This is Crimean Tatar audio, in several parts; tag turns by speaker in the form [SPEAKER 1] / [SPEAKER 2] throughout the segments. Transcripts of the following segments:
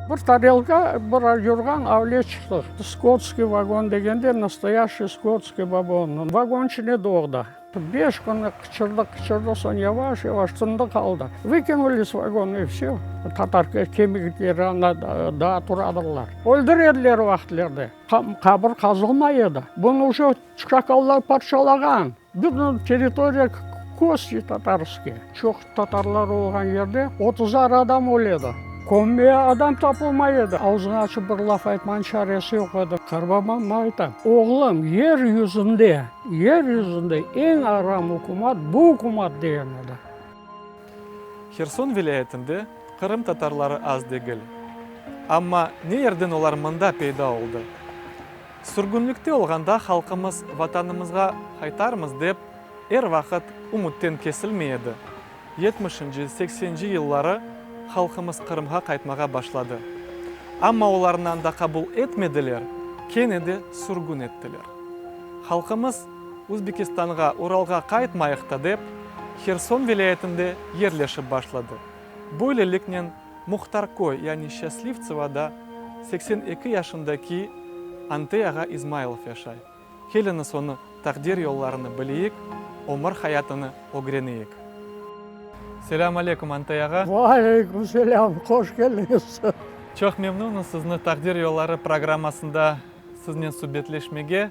[SPEAKER 1] Bir tarelka, bir yorğan, avle çıqtıq. Skotskiy vagon degende, nastoyaşiy skotskiy vagon. Vagon içinde doğdı. Beş kün qıçırdı, qıçırdı, soñ yavaş-yavaş tındı qaldı. Vıkinuli s vagona i vsyo. Tatar kemikleri anda daa turadırlar. Öldürediler vaqıtlerde. Qabir qazılmay edi. Bunı uje çakallar parçalağan. Bütün territoriya kosti tatarskiy. Çoq tatarlar olğan yerde otuzar adam öledi. Kömmeye adam tapılmay edi. Avzını açıp bir laf aytmanıñ çaresi yoq edi. Qarbabam ayta, Oğlum, yer yüzünde, yer yüzünde eñ aram ükümat bu ükümat degen edi.
[SPEAKER 2] Herson vilâyetinde qırımtatarları az degil. Amma ne yerden olar mında peyda oldı? Sürgünlikte olğanda halqımız Vatanımızğa qaytarmız dep er vaqıt ümütten kesilmey edi. Yetmişinci, seksenci yılları halqımız Qırımğa qaytmağa başladı. Amma olarnı anda qabul etmediler, kene de sürgün ettiler. Halqımız Özbekistanğa, Uralğa qaytmayıq ta dep, Herson vilâyetinde yerleşip başladı. Böyleliknen Muhtarköy, yani Şçaslivtsevoda 82 yaşındaki Antey ağa İzmaylov yaşay. Keliñiz onı taqdir yollarını bileyik, ömür hayatını ögreneyik. Selâm aleyküm, Antey ağa.
[SPEAKER 1] Ve aleyküm selâm, hoş keldiñiz.
[SPEAKER 2] Çoq memnunız sizni Taqdir yolları programmasında siznen subetleşmege.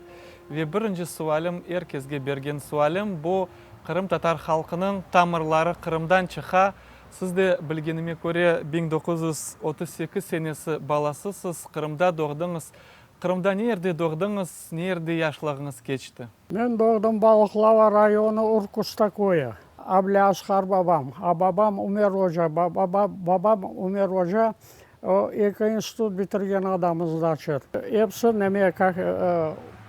[SPEAKER 2] Ve birinci sualim, er kesge bergen sualim, bu qırımtatar halqınıñ tamırları Qırımdan çıqa. Siz de, bilgenime köre, 1938 senesi balasısız, Qırımda doğdıñız. Qırımda ne yerde doğdıñız, ne yerde yaşlığıñız keçti?
[SPEAKER 1] Men doğdım Balıqlava rayonı Urkusta köyü. Ablâasqar babam, a babam Ümer oca, babam Ümer oca, o eki institut bitirgen adam, znaçit. Episi neme, kak,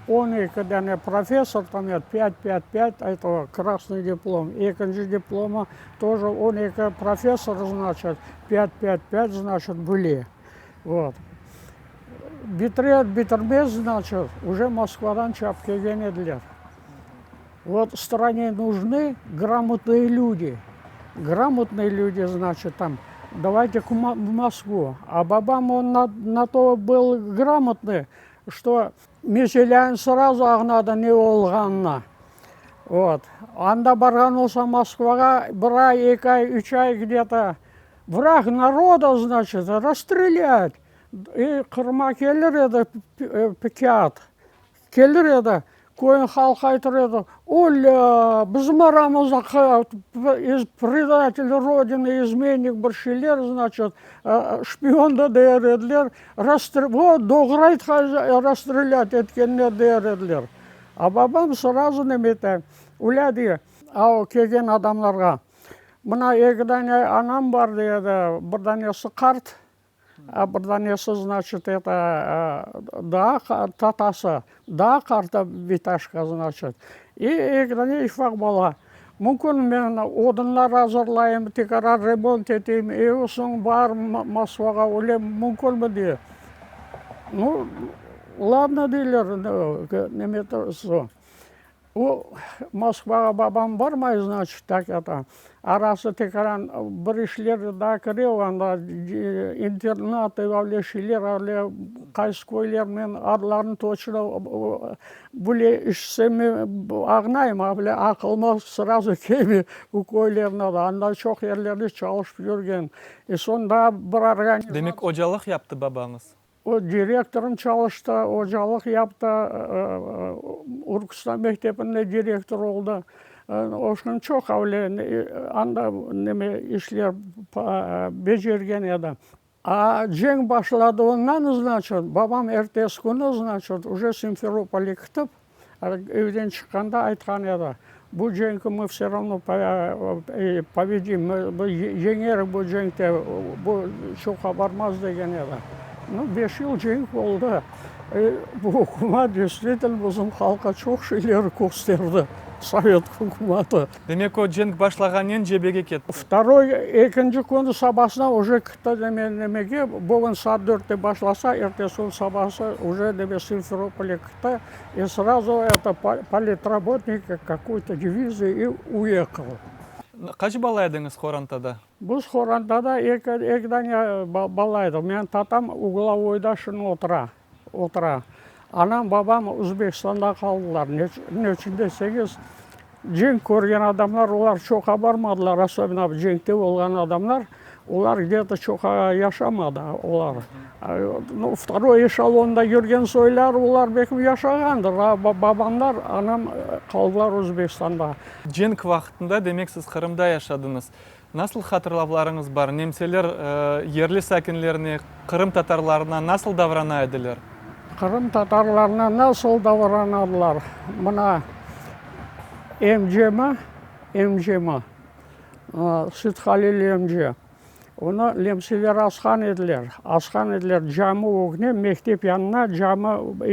[SPEAKER 1] 12 dane professor tam edi, pât, pât, pât, ayta, krasnıy diplom, ekinci diplomı тоже 12 professor, znaçit, pât, pât, pât, znaçit, bile. Vot. Bitirer, bitirmez, znaçit, uje Moskvadan çap kelgen ediler. Vot, strane nujnı gramotnıye lüdi. Gramotnıye lüdi, znaçit, tam, davayte k v Moskvu. A babam, on na, na to byl gramotnıy, çto meseleni srazu añladı ne olğanını. Vot. Anda barğan olsa Moskvağa, bir ay, eki ay, üç ay gde-to, Vrag naroda, znaçit, rasstrelât. E, Qırıma kelir edi kâğıt, kelir edi, köyniñ halqı aytır edi, Olâ, bizim aramızda predatel Rodiny, izmennik bir şeyler, znaçit, şpion da der ediler, o, doğru aytqan, rasstrelât etkenler der ediler. A babam srazu neme ete, olâ dey, a o kelgen adamlarğa. Mına eki dane anam bar, dey edi, bir danesi qart, a bir danesi, znaçit, eto, daa tatası, daa qart bitaşka, znaçit. I eki dane ufaq bala. Mümkün men odunlar azırlayım, tekrar remont eteyim, e soñ bar Moskvağa öyle mümkünmi, dey. Nu, ladno, deyler, neme, O, Moskvağa babam barmay, znaçit, tak eto, arası tekaran bir işler daa kire, anda internat, öyle şeyler, öyle qaysı köyler, men adlarını toçno bile işitsem añlayım, a bile aqılıma srazu kelmey o köylerniñ adı, anda çoq yerlerde çalışıp yürgen. I soñ daa bir organizatsiya.
[SPEAKER 2] Demek, ocalıq yaptı babañız?
[SPEAKER 1] O, direktorım çalıştı, ocalıq yaptı, Urkustan mektebinde direktor oldı. Oşunıñ çoq öyle anda neme işler becergen edi. A cenk başladığından, znaçit, babam ertesi künü, znaçit, uje Simferopolge ketip, Evden çıqqanda aytqan edi, Bu cenki mı vse ravno pobedim, yeñerik bu cenkte, bu çoqqa barmaz degen edi. Nu, beş yıl cenk oldı. Bu ükümet destvitelno bizim halqqa çoq şeyler kösterdi, sovet ükümeti.
[SPEAKER 2] Demek, o cenk başlağanen cebege ketti.
[SPEAKER 1] Vtoroy, ekinci künü sabasına uje ketti nemege, bugün saat dörtte başlasa, ertesi kün sabası uje neme Simferopolge ketti. I srazu eto politrabotınik kakoy-to divizii i uehal.
[SPEAKER 2] Qaç bala ediñiz qorantada?
[SPEAKER 1] Biz qorantada eki, eki dane bala edik. Menim tatam Uglovoyda şimdi otura, otura. Anam, babam Özbekistanda qaldılar. Ne içün deseñiz, cenk körgen adamlar, olar çoqqa barmadılar, особенно cenkte olğan adamlar, olar gde-to çoqqa yaşamadı, olar. Nu, vtoroy eşelonda yürgen soylar, olar belki yaşağandır, a babamlar, anam qaldılar Özbekistanda.
[SPEAKER 2] Cenk vaqtında, demek, siz Qırımda yaşadıñız. Nasıl hatırlavlarıñız bar, nemseler yerli sakinlerine, Qırım tatarlarına nasıl davrana ediler?
[SPEAKER 1] Qırım tatarlarına nasıl davranadılar? Mına, emcemi, emcemi, Sıthalil emce, onı nemseler asqan ediler, asqan ediler cami ögüne, mektep yanına cami,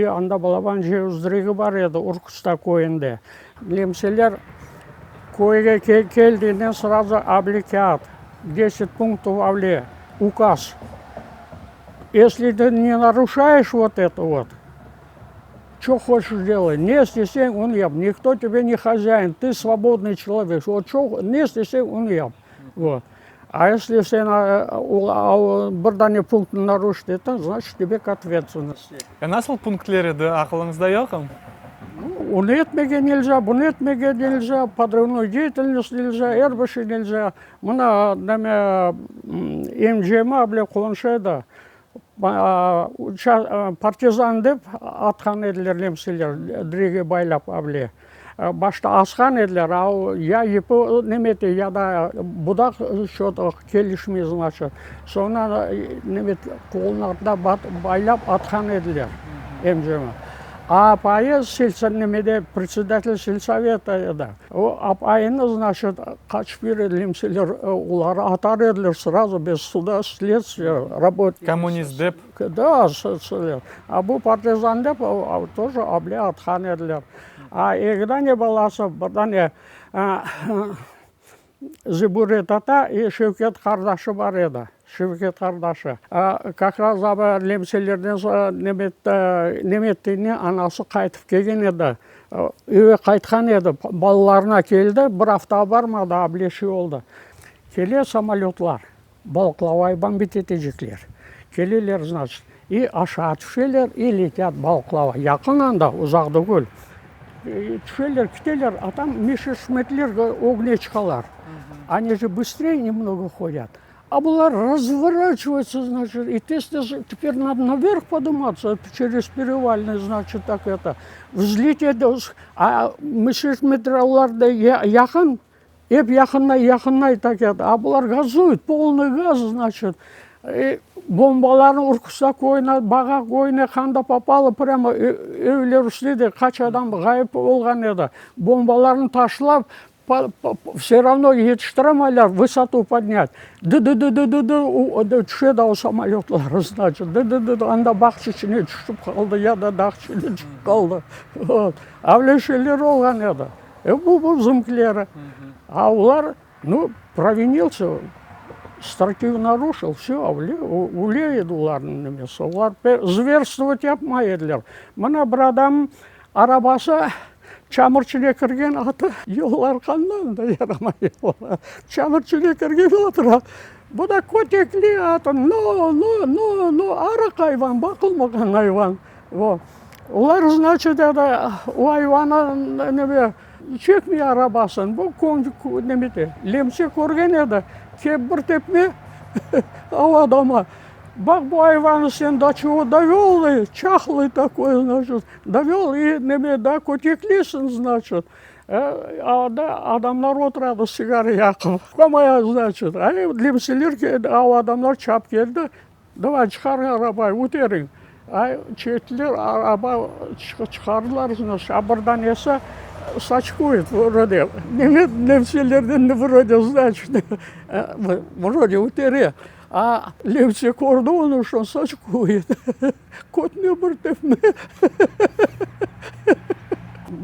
[SPEAKER 1] anda balaban ceviz bar edi Urkutsta köyünde. Nemseler köyge keldiğinden srazu avle kâğıt, deset punktov avle, ukaz. Esli te ne naruşayeş vot eto vot, ço hoçeş delay, ne isteseñ onı yap, nikto tebe ne hozâin, tı svobodnıy çelovek, vot ço, ne isteseñ onı yap, vot. A esli sen bir dane punktnı naruşit ettiñ, znaçit tebe k otvetstvennosti.
[SPEAKER 2] E nasıl punktler edi, aqılıñızda yoqmı?
[SPEAKER 1] Onı etmege nelza, bunı etmege nelza, podrıvnoy deyatelnost nelza, er bir şey nelza. Mına, neme, emcemi bile qonşu edi, partizan dep atqan ediler nemseler, direge baylap avle. Başta asqan ediler, a o ya ipi neme ete, ya da budaq ço-to kelişmey, znaçit. Soñra neme qolunıñ artına baylap atqan ediler emcemi. A apayı nemede predsedatel selsoveta edi. O apayını, znaçit, qaçıp yüredi nemseler, oları atar ediler srazu, bez suda, sledstviya, rabotniki.
[SPEAKER 2] Kommunist dep?
[SPEAKER 1] Da, a bu partizan dep, тоже able atqan ediler. A eki dane balası, bir dane Zibure tata i Şevket qardaşı bar edi, Şevket qardaşı. Kak raz aba nemselerden soñ Nemetdinniñ anası qaytıp kelgen edi, eve qaytqan edi, balalarına keldi, bir afta barmadı, ableşi oldı. Kele samolötlar. Balıqlavayı bombit etecekler. Keleler, znaçit, i aşağı tüşeler, i letât Balıqlava. Yaqın anda, uzaq degil. Tüşeler, kiteler, a tam Messerschmittler ögüne çıqalar. Oni же bıstrее nemnogo hodât. A bular razvoraçivayutsa, znaçit, i tez-tez teper nado naverh podımatsa, çerez Perevalnıy, znaçit, tak eto, vzletet, a Messerschmittler olar da yaqın. Ep yaqınlay, yaqınlay tak et, a bular gazuyut, polnıy gaz, znaçit, bombalarnı Urkusta köyüne, Bağa köyüne, qanda popalo, prâmo evler üstüne de qaç adam ğayıp olğan edi. Bombalarnı taşlap, vse ravno yetiştiramaylar vısotu podnât. Dı-dı-dı-dı-dı-dı tüşe da o samolötlar, znaçit, dı-dı-dı-dı, anda bağça içine tüşip qaldı, ya da dağ içine tüşip qaldı. Vot, öyle şeyler olğan edi. E bu bu bizimkileri. A olar, nu, provinilsa, stratyu naruşil, vsö, öle edi olarnıñ nemesi. Olar zverstvovat yapmay ediler. Mına bir adam arabası çamur içine kirgen atı, yollar qandan da yaramay yollar, çamur içine kirgen otura. Bu da kötekli atı, no, no, no, no, arıq ayvan, baqılmağan ayvan. Vo. Olar, znaçit, eto, o ayvanı neme, çekmey arabasını, bu neme ete, lemse körgen edi, kep bir tepme o adama, baq bu ayvanı sen do çego dovel, çahlıy takoy, znaçit, dovel i neme, da kötekleysiñ, znaçit. Anda adamlar oturadı sigara yaqıp, znaçit, a lemseler, o adamlar çap keldi, Davay, çıqarıñ arabayı, öteriñ. Ay, çektiler, araba çıqardılar, a bir danesi saçkuet vrode, nemselerden vrode, znaçit, vrode ötere. A lemse kördi onı, şo saçkuet, kötüne bir tepme.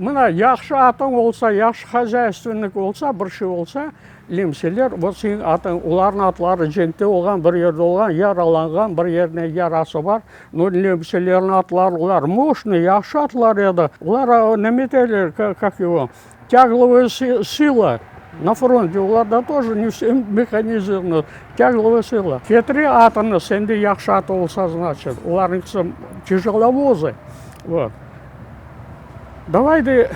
[SPEAKER 1] Mına, yahşı atıñ olsa, yahşı hozyaystvennik olsa, bir şey olsa, Lemseler, vot seniñ atıñ, olarnıñ atları cenkte olğan, bir yerde olğan, yaralanğan, bir yerine yarası bar. No, lemselerniñ atları, olar moşnıy, yahşı atlar edi. Olar neme eteler, kak ego, tâglovaya sila. Na fronte olarda тоже ne vse mehanizirovanno, tyažlovaya sila. Ketire atını, sende yahşı at olsa, znaçit, olarnıñkisi tyajelovozı, vot. Davay, de,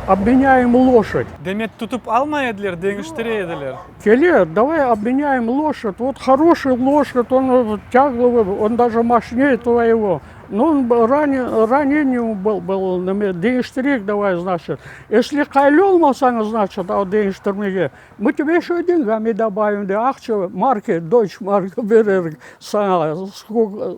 [SPEAKER 1] obmenâyem loşadь.
[SPEAKER 2] Demek, tutıp almay ediler, deñiştire ediler.
[SPEAKER 1] Kele, davay obmenâyem loşadь, vot horoşıy loşadь, on tâglovıy, on daje moşneye tvoyego, no on raneniy был, neme, deñiştireyik davay, znaçit. Esli qaylı olmasañ, znaçit, o deñiştirmege, mı tebe eşö dengami dobavim, de, aqça, marka, doyç marka bererik saña,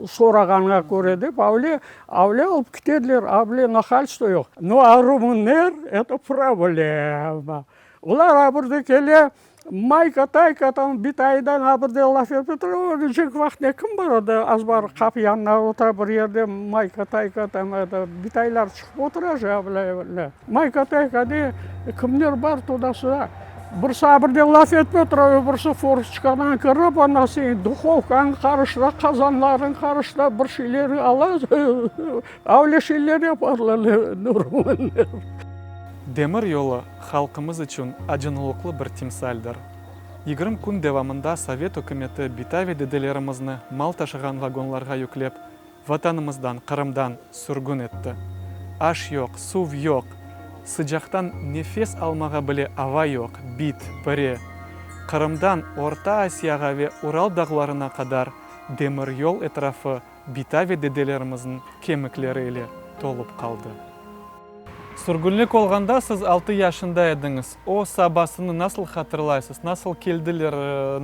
[SPEAKER 1] sorağanıña köre, dep, avle, avle alıp ketediler, avle nahalstvo yoq. No, a rumınler, eto problema. Olar a birde kele, mayka, tayka, tam bitaydan a birde laf etip otura, o cenk vaqtında kim bar o azbar qapı yanına otura bir yerde mayka, tayka, tam eto, bitaylar çıqıp otura je avle, mayka, tayka de, kimler bar tuda-suda. Birisi a birde laf etip otura, öbürisi fortoçkadan kirip, ondan soñ duhovkanı qarıştıra, qazanlarnı qarıştıra, bir şeyler ala, avle şeyler yaparlar rumınlar.
[SPEAKER 2] Demir yolu halqımız içün acınlıqlı bir timsaldir. Yigirmi kün devamında sovet ükümeti bita ve dedelerimizni mal taşığan vagonlarğa yüklep, Vatanımızdan, Qırımdan sürgün etti. Aş yoq, suv yoq, sıcaqtan nefes almağa bile ava yoq, bit, pire. Qırımdan Orta Asiyağa ve Ural dağlarına qadar demir yol etrafı bita ve dedelerimizniñ kemikleri ile tolıp qaldı. Sürgünlik olğanda siz altı yaşında ediñiz. O sabasını nasıl hatırlaysız? Nasıl keldiler,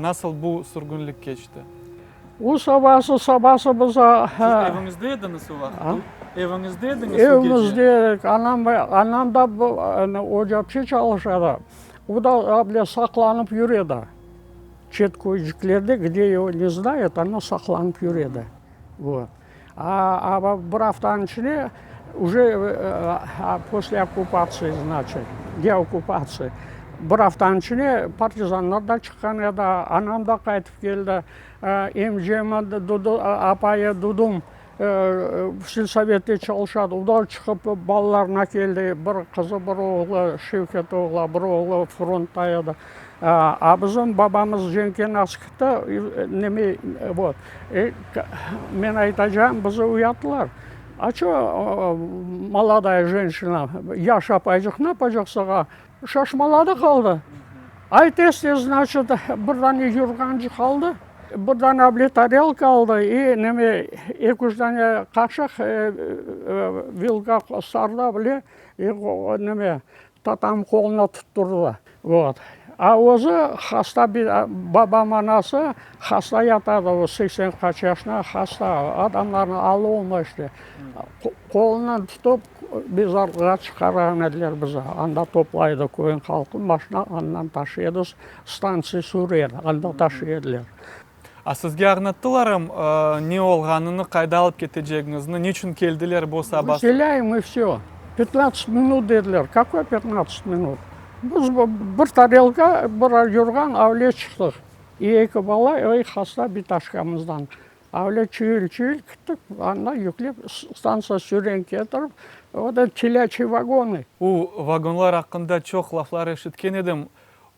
[SPEAKER 2] nasıl bu sürgünlik keçti?
[SPEAKER 1] O sabası, sabası biz.
[SPEAKER 2] Siz eviñizde ediñiz o vaqıt? Eviñizde ediñiz o gece?
[SPEAKER 1] Evimizde edik. Anam, anam da ocapçe çalışa edi. O da avle saqlanıp yüre edi. Çet köyciklerde, gde ego ne znayut, ana saqlanıp yüre edi. Vot. A, a bir aftanıñ içinde uje posle okkupatsiya, znaçit, deokkupatsiya, bir aftanıñ içinde partizanlar da çıqqan edi, anam da qaytıp keldi, emcem, apayı dudum selsovette çalışadı, o da çıqıp balalarına keldi, bir qızı, bir oğlu, Şevket oğlu, bir oğlu frontta edi. A bizim babamız cenkke nasıl kitti, neme, vot, men aytacağım, bizi uyattılar. A ço molodaya jenşina, yaş apaycıq ne yapacaq sağa? Şaşmaladı qaldı. Ay tez-tez, znaçit, bir dane yurğancıq aldı, bir dane bile tarelka aldı i neme, eki-üç dane qaşıq, vilka sardı bile, i neme, Tatam qoluna tutturdı. Vot. A özü hasta bir, babam anası hasta yatadı, o 80 qaç yaşında hasta, adamlarnıñ alı olmay işte. Qolundan tutıp mezarlıqqa çıqarğan ediler bizi. Anda toplaydı köyniñ halqı, maşina andan taşıy edi, stantsiya Süren, anda taşıy ediler.
[SPEAKER 2] A sizge añlattılarım ne olğanını, qayda alıp ketecegiñizni, niçün keldiler bu saba?
[SPEAKER 1] Vıselâyem i vsö. Pyatnadtsat minut dediler. Kakoy pyatnadtsat minut? Biz bir tarelka, bir yurğan avle çıqtıq. I eki bala, i hasta bitaşkamızdan. Avle çıyıl-çıyıl kettik, anda yüklep stantsiya Süren ketirip, o da telâçiy vagonı.
[SPEAKER 2] O vagonlar aqqında çoq laflar eşitken edim.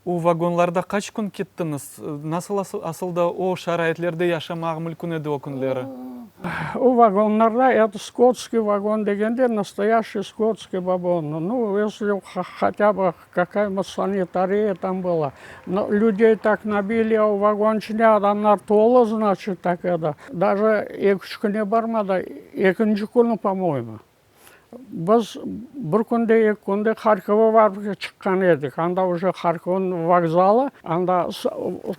[SPEAKER 2] O vagonlarda qaç kün kettiñiz? Nasıl asıl da o şaraitlerde yaşamaq mülkün edi o künleri?
[SPEAKER 1] O vagonlarda, eto skotskiy vagon degende, nastoyaşçiy skotskiy vagon, nu, esli hotâ bı kakaya-nibud sanitariya tam была, no, lüdey tak nabili, o vagon içinde adamlar tolu, znaçit, tak eto, daje eki-üç küne barmadı, ekinci künü, po-moyemu. Biz bir künde, eki künde Harkovğa barıp çıqqan edik. Anda uje Harkovnıñ vokzalı, anda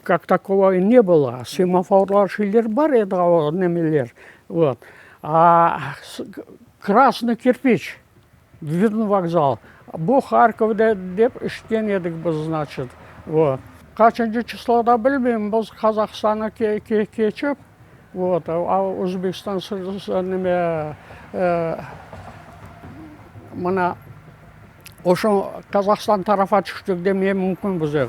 [SPEAKER 1] kak takovoy ne было, semaforlar, şeyler bar edi, o nemeler, vot. A krasnıy kirpiç, vidno vokzal. Bu Harkovda dep eşitken edik biz, znaçit, vot. Qaçıncı çısloda bilmeyim, biz Qazahstannı keçip, Vot, a Özbekistan neme, mına oşo Qazahstan tarafa tüştik demeye mümkün bize.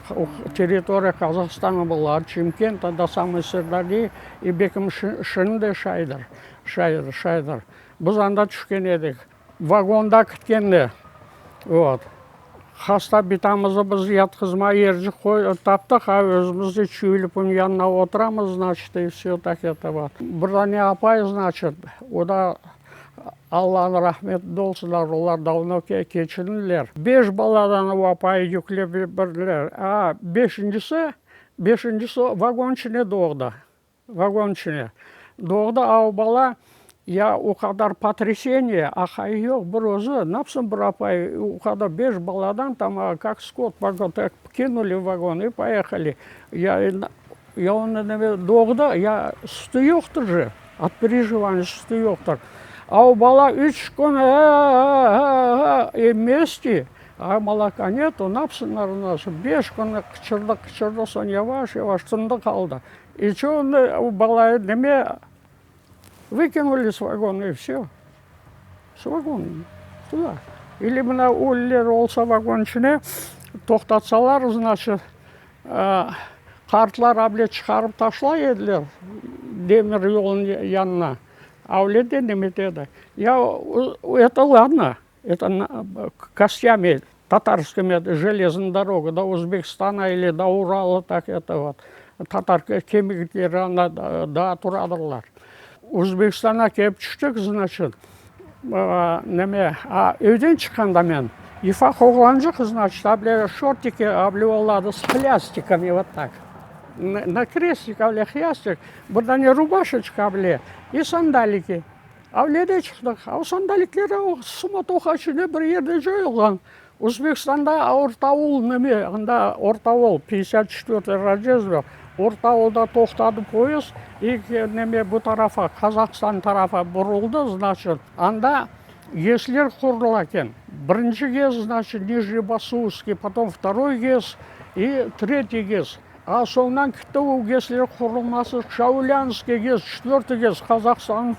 [SPEAKER 1] Territoriya Qazahstana была, от Çimkenta до samой Sırdaryi, i belkim şimdi de şaydır, şaydır, şaydır. Biz anda tüşken edik. Vagonda kitkende, vot. Hasta bitamızı biz yatqızma yercik qoy, taptıq, a özümiz de çüyülip onıñ yanına oturamız, znaçit, i vsyo tak eto vot. Bir dane apay, znaçit, o da Allanıñ rahmetinde olsunlar, olar davno keçindiler. Beş baladan o apayı yüklep berdiler, a beşincisi, beşincisi vagon içine doğdı. Vagon içine doğdı, a o bala, ya o qadar potreseniye, aqayı yoq, bir özü, napsın bir apay, o qadar beş baladan tam kak skot vagon, tak kinuli v vagon i poehali. Ya ya onı neme doğdı, ya sütü yoqtır je, ot perejivaniya sütü yoqtır. A o bala üç kün ı-ı-ı-ı-ı emmesti, a moloka netu, napsınlar onı, beş kün qıçırdı, qıçırdı, soñ yavaş-yavaş tındı qaldı. İ ço onı, o balayı neme, vıkinuli s vagona i vsyo. S vagona, tuda. İli mına ölüler olsa vagon içine, toqtatsalar, znaçit, qartlar able çıqarıp taşlay ediler demir yolunıñ yanına. Avle de nemetedi. Ya eto ladno. Eto kostâmi tatarskimi jelezna doroga do Özbekistana ili do Urala tak eto vot tatar kemikleri anda daa turadırlar. Özbekistana kelip tüştik, znaçit, neme, a evden çıqqanda men ufaq oğlancıq, znaçit, able şortiki able oladı s hlyastikami vot tak, na krestik able hlyastik, bir dane rubaşeçka able i sandaliki. Avlede çıqtıq. O sandalikler o sumatoha içinde bir yerde coyulğan. Özbekistanda Ortaul neme, anda Ortaul, pyatdesât çetvertıy Rojedstvo, Ortaulda toqtadı poyezd, i neme bu tarafa, Qazahstan tarafa buruldı, znaçit, anda GESler qurula eken. Birinci GES, znaçit, Nijnebasuvskiy, potom vtoroy GES i tretiy GES. A soñdan kitti o GESler qurulması, Şaulânskiy GES, çetvertıy GES, Qazahstannıñ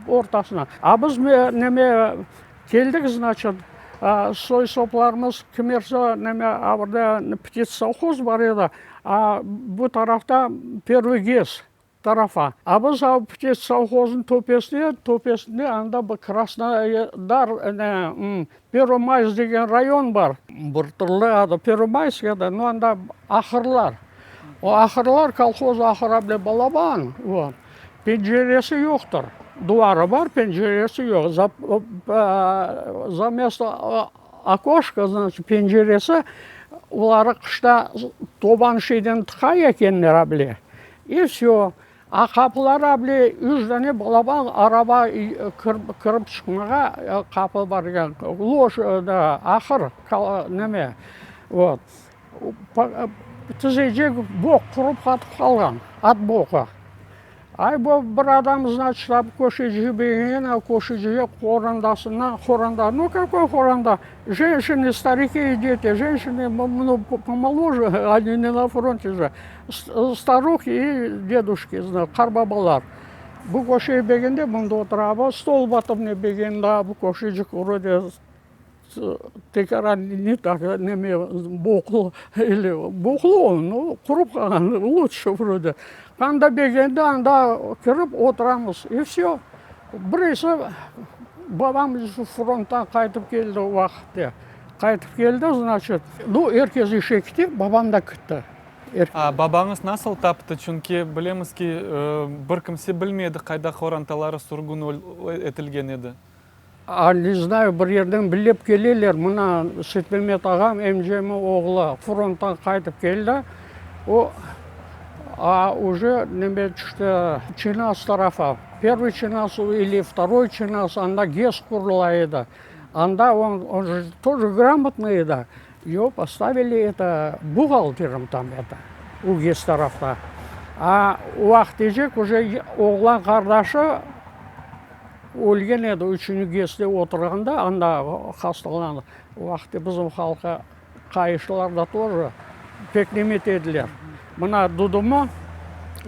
[SPEAKER 1] ortasına. A biz neme keldik, znaçit, soy-soplarımız kimerse neme a birde ptitsovhoz bar edi, a bu tarafta pervıy GES tarafa. A biz a ptitsovhoznıñ töpesine, töpesinde anda bir Krasnodar ne Pervomaysk degen rayon bar. Bir türlü adı Pervomaysk edi, no anda ahırlar. O ahırlar, kolhoz ahırı bile balaban, vot. Penceresi yoqtır. Duvarı bar, penceresi yoq. Za za mesto okoşka, znaçit, penceresi, oları qışta toban şeyden tıqay ekenler bile, i vsyo. A qapıları bile üç dane balaban araba kirip çıqmağa qapı bar eken, loş ahır neme, vot. Tizecek boq qurup qatıp qalğan, at boqı. Ay, bu bir adam, znaçit, köşeci beğen, a köşecige qorandasından, qoranda, nu kakoy qoranda, jenşçiny, stariki i deti, jenşçiny, nu, pomolоже, oni ne na fronte je. Staruhi i deduşki, qarbabalar. Bu köşeyi begende, mında oturamız, stol batımnı begende, bu köşecik vrode tekrar ne tak, neme, boqlu, ili boqlu o, no, qurup qalğan, luçşı vrode. Anda begende, anda kirip oturamız, i vsyo. Birisi babam fronttan qaytıp keldi o vaqıtte. Qaytıp keldi, znaçit, nu, er kes işe kite, babam da kitti.
[SPEAKER 2] A babañız nasıl taptı? Çünki bilemiz ki, bir kimse bilmey edi, qayda qorantaları sürgün etilgen edi.
[SPEAKER 1] A ne znayu, bir yerden bilep keleler. Mına Seytmemet ağam, emcemniñ oğlu, fronttan qaytıp keldi. O, a uje neme tüşti, Çinas tarafa. Pervıy Çinas ili vtoroy Çinas, anda GES qurula edi. Anda on, on je тоже gramotnıy edi. Ego postavili eto buhgalterom tam eto, u GES tarafta. A o vaqıt ecek uje oğlan qardaşı ölgen edi, üçünci GESte oturğanda, anda hastalandı. O vaqıt bizim halqa qayışlar da тоже pek nemet ediler. Mına dudumı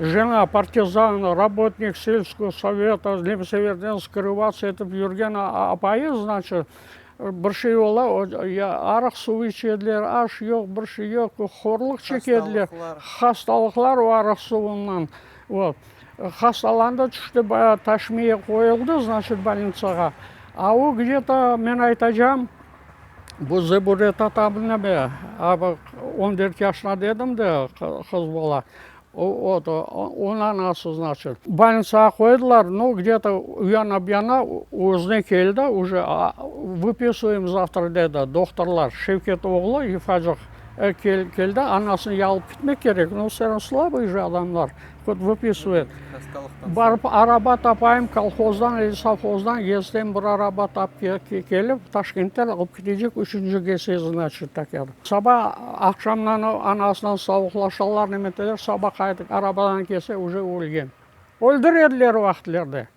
[SPEAKER 1] jena partizan, rabotnik selskogo soveta, nemselerden skrıvatsa etip yürgen apayı, znaçit, Bir şey ola, ya arıq suv içediler, aş yoq, bir şey yoq, horluq çekediler. Hastalıqlar o arıq suvundan. Vot. Hastalandı, tüşti, bayağı taşmiye qoyuldı, znaçit, bolnitsağa. A o gde-to, men aytacam, Bu Zebure tatam neme, on dört yaşına dedim de, qız bala, o, onıñ anası, znaçit. Bolnitsağa qoydılar, nu, gde-to uyana buyana özüne keldi, uje vıpisıvaem zavtra dedi dohtorlar. Şevket oğlu, Yufacıq, keldi, anasını alıp ketmek kerek, nu, vse ravno slabıy je adamlar. Hot vıpisıvayet. Barıp araba tapayım, kolhozdan ili sovhozdan gezsem bir araba tap kelip, Taşkentten alıp ketecek üçünci gece, znaçit, tak edi. Saba aqşamdan anasınan savuqlaşalar, nemeteler, saba qaytıp arabadan kelse, uje ölgen. Öldürediler o vaqıtlerde.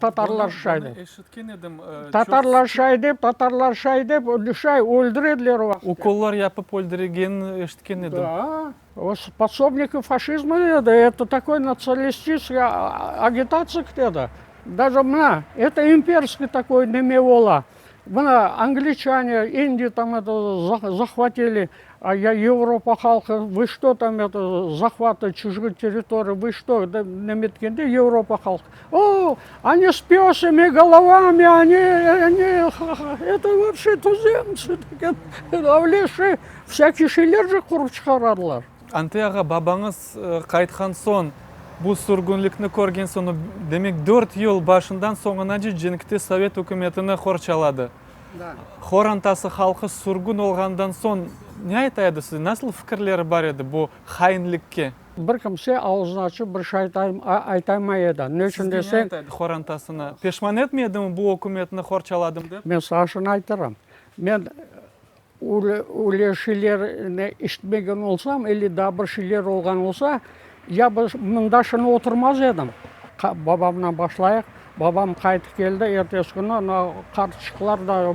[SPEAKER 1] Tatarlar şay dep.
[SPEAKER 2] Bunı eşitken edim.
[SPEAKER 1] Tatarlar şay dep, tatarlar şay dep, şay öldürediler o vaqıt.
[SPEAKER 2] Ukollar yapıp öldürgenini eşitken edim.
[SPEAKER 1] Da, o podsobniki faşizma edi, eto takoy natsialistisky agitatsiya edi. Daje mına, eto imperskiy takoy neme ola. Mına, angliçane, indiya tam eto zahvatili, ya Evropa halqı, vı çto tam eto zahvatı çujıh territoriy, vı çto, nemetkende Evropa halqı, o, oni s pösimi golovami, oni, oni, eto vopşe tuzemtsı degen, öyle şey, vsâkiy şeyler de qurıp çıqaradılar.
[SPEAKER 2] Ante ağa, babañız qaytqan soñ, bu sürgünlikni körgen soñ, o, demek, dört yıl başından soñunace cenkte sovet ükümetini qorçaladı. Qorantası, halqı sürgün olğandan soñ ne ayta edi size, nasıl fikirleri bar edi bu hainlikke?
[SPEAKER 1] Bir kimse ağzını açıp bir şey aytaymay edi. Ne içün
[SPEAKER 2] Sizge ne
[SPEAKER 1] deseñ.
[SPEAKER 2] ayta edi qorantasına? Peşman etmedimi bu ükümetni qorçaladım dep?
[SPEAKER 1] Men saña şunı aytırım. Men Öyle şeylerni eşitmegen olsam, ili daa bir şeyler olğan olsa, ya biz mında şimdi oturmaz edim. Babamdan başlayıq, babam qaytıp keldi, ertesi künü ana qartçıqlar da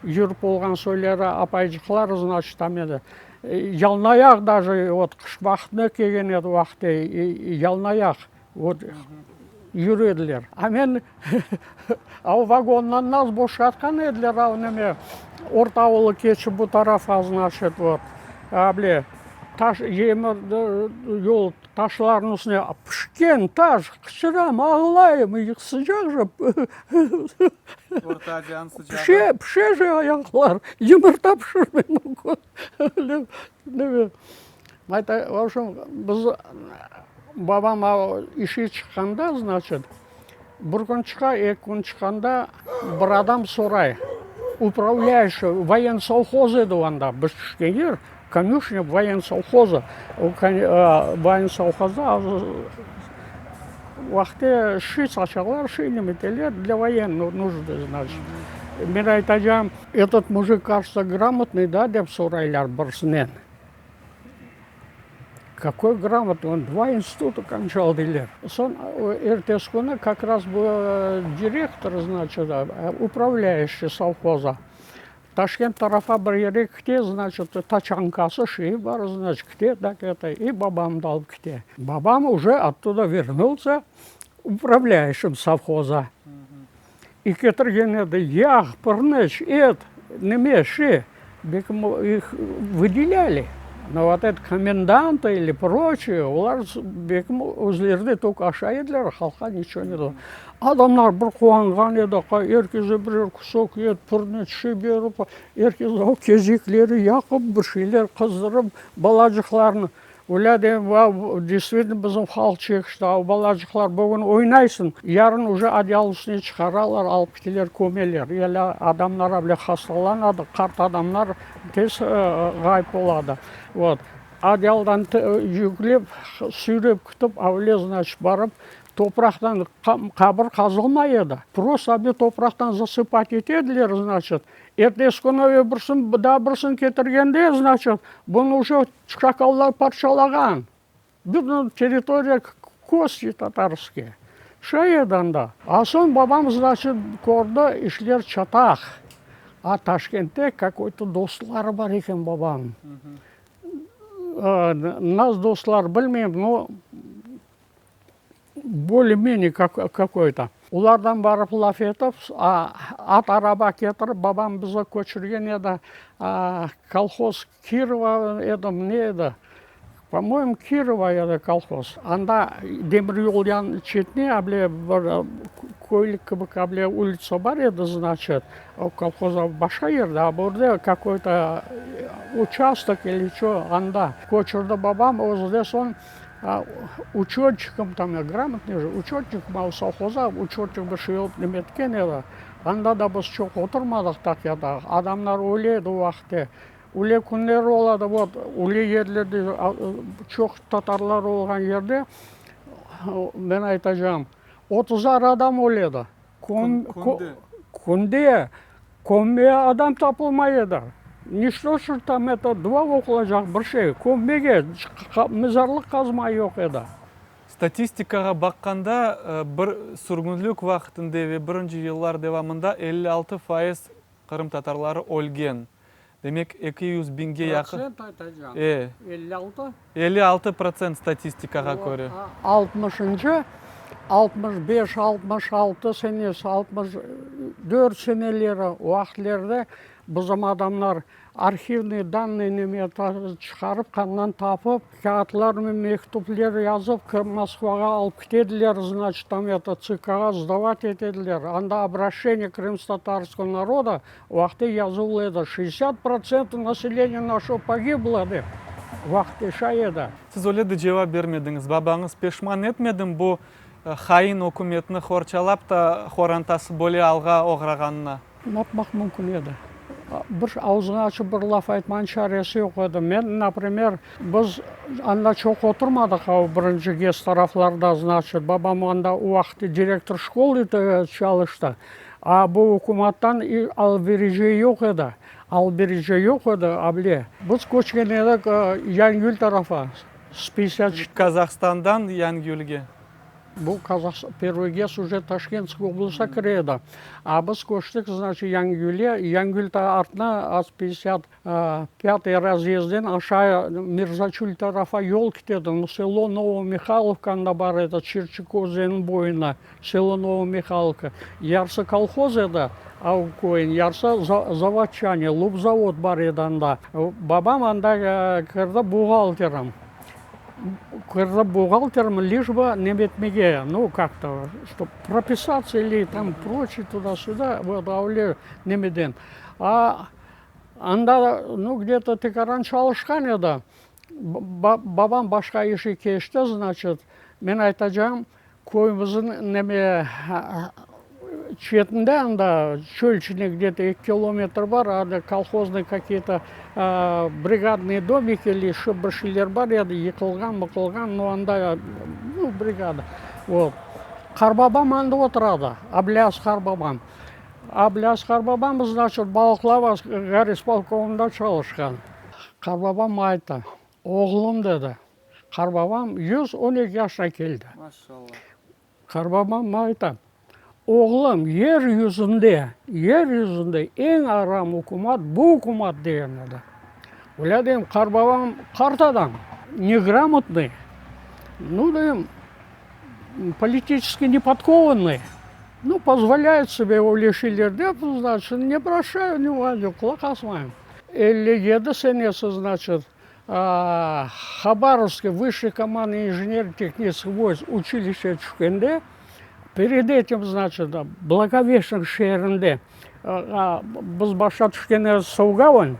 [SPEAKER 1] yürip olğan soyları, apaycıqlar, znaçit, tam edi. Yalınayaq daje, vot, qış vaqtında kelgen edi vaqtı, yalınayaq. Vot, yürü ediler. A men, a vagondan nas boşatqan ediler, a neme, Orta Avulı keçip bu tarafa, znaçit, vot, a bile, taş, yemir yol taşlarnıñ üstüne pişken taş, qıçıram, ağlayım, sıcaq je.
[SPEAKER 2] Orta Aziyanıñ sıcağı.
[SPEAKER 1] Pişe, pişe je ayaqlar, yımırta pişirmek mümkün. Neme, Ayta, v obşem, biz babam işe çıqqanda, znaçit, bir kün çıqa, eki kün çıqqanda bir adam soray, upravlâyuşiy voyensovhoz edi anda, biz tüşken yer, konüşnâ voyensovhozı. O voyensovhozda vaqtı şi saçalar, şi nemeteler, dlâ voyennoy nujdı, znaçit. Men aytacağım, etot mujik, кажется, gramotnıy, da, dep soraylar birisinen. Kakoy gramotnıy, on dva instituta konçal, deyler. Soñ ertesi künü kak raz bu direktor, znaçit, upravlâyuşiy sovhoza Taşkent tarafa bir yere kite, znaçit, taçankası, şeyi bar, znaçit, kite, tak eto, i babamnı da alıp kite. Babam uje ottuda vernulsâ upravlâyuşim sovhoza. I ketirgen edi yağ, pırnıç, et, neme, şi, belki ih vıdelâli. No vot eto komendantı ili proçiye, olar belki özleri de tok aşay ediler, halqqa niço ne dep. Adamlar bir quvanğan edi, er kese birer kusok et, pırnıç, şi berip, er kes o kezekleri yaqıp, bir şeyler qızdırıp, balacıqlarnı. Öyle de, deystvitelno, bizim halq çekişti, a balacıqlar bugün oynaysıñ, yarın uje odeyal üstüne çıqaralar, alıp kiteler, kömeler. Ele adamlar bile hastalanadı, qart adamlar tez ğayıp oladı. Vot. Odeyaldan yüklep, süyrep ketip, avle, znaçit, barıp, topraqtan qabir qazılmay edi. Prosto bir topraqtan zasıpat ete ediler, znaçit. Ertesi künü öbürsün, daa birisini ketirgende, znaçit, bunı uje Şakallar parçalağan bütün territoriya kosti tatarskiye. Şay edi anda. A soñ babam, znaçit, kördi, işler çataq. A Taşkentte kakoy-to dostları bar eken babamnıñ. Nas dostlar bilmeyim, no, Bolее-menее kakoy-to. Olardan barıp laf etip, at araba ketirip, babam bizi köçürgen edi, kolhoz Kirova edi, ne edi, po-moyemu, Kirova edi kolhoz. Anda demiryol yan çetine able bir. Köylük kibi able ulitsa bar edi, znaçit, o kolhoz başqa yerde, a burde kakoy-to uçastok ili ço, anda köçürdi babam, özü de soñ uçötçikom tam, gramotnıy je, uçötçik o sovhoza uçötçik bir şey olıp nemetken edi. Anda da biz çoq oturmadıq tak ya da, adamlar öle edi o vaqıtte. Öyle künleri oladı, vot, öyle yerlerde, çoq tatarlar olğan yerde, men aytacağım, otuzar adam öledi.
[SPEAKER 2] Künde?
[SPEAKER 1] Künde. Kömmege adam tapılmay edi. Ne što şu tam eto, dua oqulacaq bir şey, kömmege mezarlıq qazma yoq edi.
[SPEAKER 2] Statistikağa baqqanda, bir sürgünlik vaqtında ve birinci yıllar devamında 56% qırımtatarları ölgen. Demek, 200 biñge yaqın.
[SPEAKER 1] Protsent aytacağım.
[SPEAKER 2] E.
[SPEAKER 1] 56?
[SPEAKER 2] 56% statistikağa köre.
[SPEAKER 1] Altmışıncı, 65, 66 senesi, 64 seneleri vaqıtlarda bizim adamlar arhivnıy dannıy neme çıqarıp, qandan tapıp, kâğıtlarnen mektüpler yazıp, Moskvağa alıp ketediler, znaçit, tam eto, TsKğa sdavat etediler. Anda obraşçeniye krımskotatarskogo naroda Vaqtı yazuvlı edi, şestdesât protsentov naseleniya naşo pogiblo dep, vaqtı şay edi.
[SPEAKER 2] Siz öyle de cevap bermediñiz. Babañız peşman etmedimi bu hain ükümetni qorçalap ta qorantası böyle alğa oğrağanına?
[SPEAKER 1] Napmaq mümkün edi? Bir avzıñı açıp bir laf aytmanıñ çaresi yoq edi. Men, naprimer, biz anda çoq oturmadıq, o birinci GES taraflarda, znaçit, babam anda o vaqıt direktor şkolı çalıştı. A bu ükümattan al-verici yoq edi, al-verici yoq edi, able. Biz köçken edik Yangiyül tarafa, s piyesât.
[SPEAKER 2] Kazahstandan Yangiyülge.
[SPEAKER 1] Bu Kazah, Pervıy GES uje Taşkentskiy oblastqa kire edi. A biz köçtik, znaçit, Yangiyülge, Yangiyül artına az piyesât Pâtıy razyezdden aşağı Mirzaçül tarafa yol ketedi, nu, selo Novomihaylovka anda bar edi, Çirçik özeniniñ boyuna, selo Novomihaylovka. Yarısı kolhoz edi, a o köyniñ, yarısı zavodçane, lubzavod bar edi anda. Babam anda kirdi buhgalterim. Kirdi buhgalterim, liş bı nemetmege, nu, kak-to, çtob propisatsiya ili tam proçiy, tuda-süda, vot, öyle nemeden. A Anda, nu, gde-to tekaran çalışqan edi. Babam başqa işe keçti, znaçit, men aytacağım, köyümizniñ neme çetinde anda, çöl içinde gde-to eki kilometr bar, anda kolhoznıy kakiye-to brigadnıy domiki ili şu bir şeyler bar edi, yıqılğan, mıqılğan, nu, anda, nu, brigada. Vot. Qarbabam anda oturadı, Ablâz qarbabam. Ablâz qarbabam, znaçit, Balıqlava gorispolkomında çalışqan. Qarbabam ayttı, Oğlum, dedi, qarbabam 112 yaşına keldi.
[SPEAKER 2] Maşallah.
[SPEAKER 1] Qarbabam ayta, Oğlum, yer yüzünde, yer yüzünde eñ aram ükümat bu ükümat, degen edi. Öyle deyim, qarbabam qart adam, negramotnıy, nu, deyim, politiçeskiy nepodkovannıy, nu, pozvolâyet sebe öyle şeyler dep, znaçit, ne obraşayu vnimaniya, qulaq asmayım. 57 senesi, znaçit, Habarovskiy vısşıy komandnıy injener-tehniçeskiy voysk uçilişe tüşkende, pered etim, znaçit, Blagoveşçensk şeerinde, biz başta tüşken yer Sovgavın,